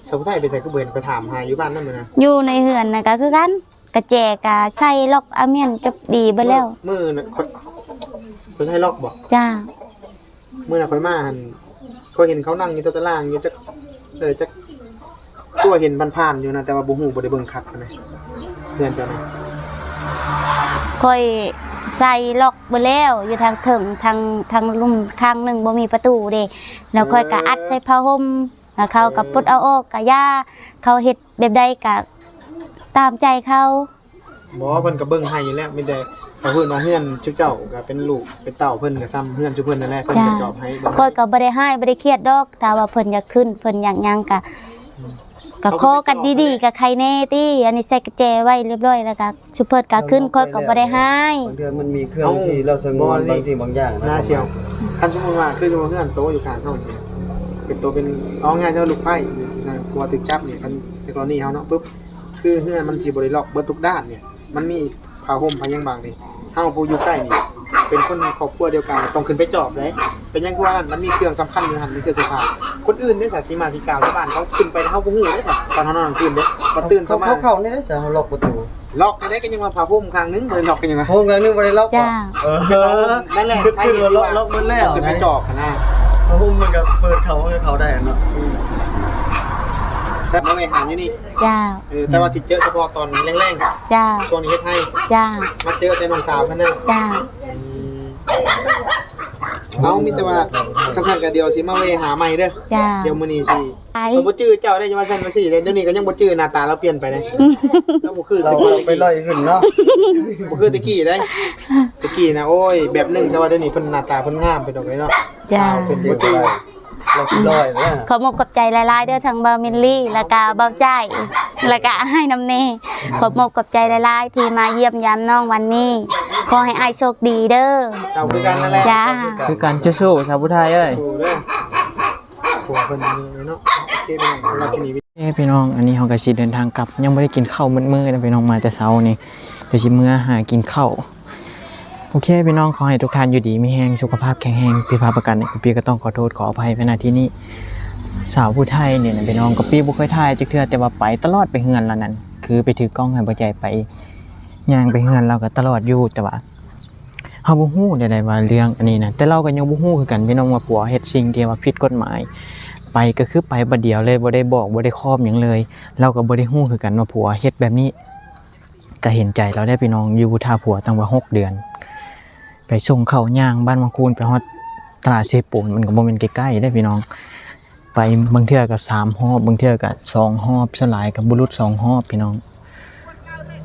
ສາວຜູ້ໄທໄປໃສ ຄືບໍ່ເຫັນ ຂ້ອຍຖາມຫາຢູ່ບ້ານນັ້ນມື້ນັ້ນ. ຢູ່ໃນເຮືອນນະ ກໍຄືກັນ ກະແຈກໍໃສ່ລັອກອາມຽນຈົບດີເບິດແລ້ວ. ມື້ ມື້ນັ້ນຂ້ອຍ ຂ້ອຍໃສ່ລັອກບໍ? ເຈົ້າ. ມື້ນັ້ນຂ້ອຍມາຫັ້ນ ຂ້ອຍເຫັນເຂົານັ່ງຢູ່ແຖວຕາລ່າງຢູ່ ຈັກ ເອີ ຈັກ ຄືວ່າເຫັນຜ່ານໆຢູ່ນະ ແຕ່ວ່າບໍ່ຮູ້ ບໍ່ໄດ້ເບິ່ງຄັກນະ ເຮືອນເຈົ້ານະ. ຂ້ອຍໃສ່ລັອກເບິດແລ້ວ ຢູ່ທາງເທິງ ທາງ ທາງລຸ່ມຂ້າງໜຶ່ງບໍ່ມີປະຕູເດ້ ແລ້ວຂ້ອຍກໍ ເອີ ອັດໃສ່ຜ້າຫົ່ມ ແລ້ວເຂົາກໍ ເອີ ປົດເອົາອອກ ກໍຢ່າ ເຂົາເຮັດແບບໃດກໍຕາມໃຈເຂົາ. ບໍ່ ເພິ່ນກໍເບິ່ງໃຫ້ຢູ່ແລ້ວ ມີແຕ່ ກໍເພິ່ນວ່າເຮືອນຊຸມເຈົ້າກໍເປັນລູກເປັນເຕົ້າເພິ່ນ ກໍສ່ຳເຮືອນຊຸມເພິ່ນນັ້ນແຫຼະ ເພິ່ນກໍຈອບໃຫ້ເບິ່ງ. ຂ້ອຍກໍບໍ່ໄດ້ຮ້າຍ ບໍ່ໄດ້ຄຽດດອກ ຖ້າວ່າເພິ່ນຢາກຂຶ້ນ ເພິ່ນຢາກຫຍັງກໍ ອືມ ກໍຂໍກັນດີໆ ກໍໃຄແນ່ຕິ. ອັນນີ້ໃສ່ກະແຈໄວ້ລຽບຮ້ອຍ ແລ້ວກໍຊຸມເພິ່ນກໍຂຶ້ນ ຂ້ອຍກໍບໍ່ໄດ້ຮ້າຍ. ບາງເທື່ອມັນມີເຄື່ອງທີ່ລາວສະຫງວນບາງສິ່ງບາງຢ່າງນະ ນ້າສ່ຽວ. ຄັນສົມມຸດວ່າ ຄືຢູ່ເຮືອນໂຕຢູ່ຂ້າງເຮົານີ້ ເປັນໂຕເປັນ ເອົາງ່າຍເຈົ້າລູກໄພ້ ຜົວຖືກຈັບນີ້ ຄັນໃນກໍລະນີເຮົາເນາະ ປຶບ ຄືເຮືອນມັນຊິບໍ່ໄດ້ລັອກເບິດທຸກດ້ານນີ້ ມັນມີຜ້າຫົ່ມຜ້າຫຍັງບາງນີ້ ເຮົາຜູ້ຢູ່ໃກ້ນີ້ ເປັນຄົນຄອບຄົວດຽວກັນ ຕ້ອງຂຶ້ນໄປຈອບເດ້. ເປັນຫຍັງຄືວ່ານັ້ນ? ມັນມີເຄື່ອງສຳຄັນຢູ່ຫັ້ນ ມີເຄື່ອງເສື້ອຜ້າ. ຄົນອື່ນເດ້ ສາດ ທີ່ມາທີ່ກ່າວຊາວບ້ານເຂົາຂຶ້ນໄປ ເຮົາບໍ່ຮູ້ເດ້ ຕອນເຮົານອນກາງຄືນເດ້ ມາຕື່ນເຂົ້າມາ ເຂົາເຂົ້ານີ້ເດ້ ສາດ ເຮົາລັອກປະຕູ. ລັອກໄດ້ກໍຍັງວ່າຜ້າຫົ່ມຂ້າງໜຶ່ງບໍ່ໄດ້ລັອກ ກໍຍັງວ່າ ຜ້າຫົ່ມຂ້າງໜຶ່ງບໍ່ໄດ້ລັອກ. ເຈົ້າ. ເອີ ນັ້ນແຫຼະ ຄິດ ຄິດວ່າລັອກ ລັອກເບິດແລ້ວ ຂຶ້ນໄປຈອບຫັ້ນນະ ຜ້າຫົ່ມມັນກໍເປີດເຂົ້າ ມັນກໍເຂົ້າໄດ້ເນາະ. ອືມ ແຊບມາໄວ້ຫາຢູ່ນີ້. ເຈົ້າ. ເອີ ແຕ່ວ່າຊິເຈີສະເພາະຕອນແລງໆ. ເຈົ້າ. ຊ່ວງນີ້ເຮັດໄຮ່. ເຈົ້າ. ມາເຈີແຕ່ນ້ອງສາວເທົ່ານັ້ນ. ເຈົ້າ. ອືມ ເອົາ ມີແຕ່ວ່າ ຄັນຊັ້ນກໍດຽວຊິມາແວ່ຫາໃໝ່ເດີ. ເຈົ້າ. ດຽວມື້ນີ້ຊິ ໄປ ຂ້ອຍບໍ່ຈື່ເຈົ້າໄດ້ ຢ່າວ່າຊັ້ນວ່າຊີ້ເດ້ ດຽວນີ້ກໍຍັງບໍ່ຈື່ ໜ້າຕາລາວປ່ຽນໄປເດ້. ລາວບໍ່ຄື ລາວໄປລອຍຂຶ້ນເນາະ ບໍ່ຄືແຕ່ກີ້ເດ້. ແຕ່ກີ້ນະ ໂອ້ຍ ແບບໜຶ່ງ ແຕ່ວ່າດຽວນີ້ເພິ່ນໜ້າຕາເພິ່ນງາມໄປດອກເນາະ. ເຈົ້າ. ລາວເປັນ ບໍ່ຈື່ ລາວຊິລອຍແລ້ວ. ຂໍຂອບອົກຂອບໃຈຫຼາຍໆເດີ ທັງບ່າວມິນລີ ແລ້ວກະບ່າວໃຈ ແລ້ວກະອ້າຍນຳແນ່. ຂອບອົກຂອບໃຈຫຼາຍໆທີ່ມາຢ້ຽມຢາມນ້ອງວັນນີ້. ຂໍໃຫ້ອ້າຍໂຊກດີເດີ. ເຈົ້າ ຄືກັນນັ້ນແຫຼະ. ເຈົ້າ. ຄືກັນ ສູ້ໆ ສາວຜູ້ໄທເອີຍ. ໂອ້ເດີ ຜົວເພິ່ນນີ້ເນາະ. ໂອເຄ ພີ່ນ້ອງ ສຳລັບທີ່ນີ້ ເອ້ ພີ່ນ້ອງ ອັນນີ້ເຮົາກໍຊິເດີນທາງກັບ ຍັງບໍ່ໄດ້ກິນເຂົ້າມື້ນະພີ່ນ້ອງ ມາແຕ່ເຊົ້ານີ້ ດຽວຊິເມືອຫາກິນເຂົ້າ. ໂອເຄ ພີ່ນ້ອງ ຂໍໃຫ້ທຸກທ່ານຢູ່ດີມີແຮງ ສຸຂະພາບແຂງແຮງ ຜິດພາດປະການໃດ ກະປີ້ກໍຕ້ອງຂໍໂທດຂໍອະໄພໄວ້ ນະ ທີ່ນີ້. ສາວຜູ້ໄທນີ້ນະພີ່ນ້ອງ ກະປີ້ບໍ່ເຄີຍຖ່າຍຈັກເທື່ອ ແຕ່ວ່າໄປຕະຫຼອດ ໄປເຮືອນລາວນັ້ນ ຄືໄປຖືກ້ອງໃຫ້ບໍ່ໃຈ ໄປຍ່າງໄປເຮືອນລາວກໍຕະຫຼອດຢູ່ ແຕ່ວ່າ ເຮົາບໍ່ຮູ້ແນວໃດວ່າເລື່ອງອັນນີ້ນະ ແຕ່ລາວກໍຍັງບໍ່ຮູ້ຄືກັນພີ່ນ້ອງ ວ່າຜົວເຮັດສິ່ງທີ່ວ່າຜິດກົດໝາຍ ໄປກໍຄືໄປບາດດຽວເລີຍ ບໍ່ໄດ້ບອກ ບໍ່ໄດ້ຄອບຫຍັງເລີຍ. ລາວກໍບໍ່ໄດ້ຮູ້ຄືກັນວ່າຜົວເຮັດແບບນີ້. ກໍເຫັນໃຈລາວແດ່ພີ່ນ້ອງ ຢູ່ຖ້າຜົວຕັ້ງວ່າຫົກເດືອນ ໄປສົ່ງເຂົ້າ ຍ່າງບ້ານວັງຄູນ ໄປຮອດຕະຫຼາດເຊໂປນ ມັນກໍບໍ່ແມ່ນໃກ້ໆເດ້ພີ່ນ້ອງ. ໄປບາງເທື່ອກໍສາມຮອບ ບາງເທື່ອກໍສອງຮອບ ສ່ວນຫຼາຍກໍບໍ່ຫຼຸດສອງຮອບພີ່ນ້ອງ.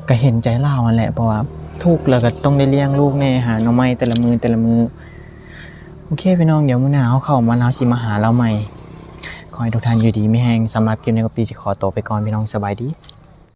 ກໍເຫັນໃຈລາວຫັ້ນແຫຼະ ເພາະວ່າທຸກ ແລ້ວກໍຕ້ອງໄດ້ລ້ຽງລູກແດ່ ຫາໜໍ່ໄມ້ແຕ່ລະມື້ແຕ່ລະມື້. ໂອເຄພີ່ນ້ອງ ດຽວມື້ໜ້າເຮົາເຂົ້າມາ ເຮົາຊິມາຫາລາວໃໝ່. ຂໍໃຫ້ທຸກທ່ານຢູ່ດີມີແຮງ ສຳລັບຄລິບນີ້ກໍປີ້ຊິຂໍໂຕໄປກ່ອນພີ່ນ້ອງ ສະບາຍດີ.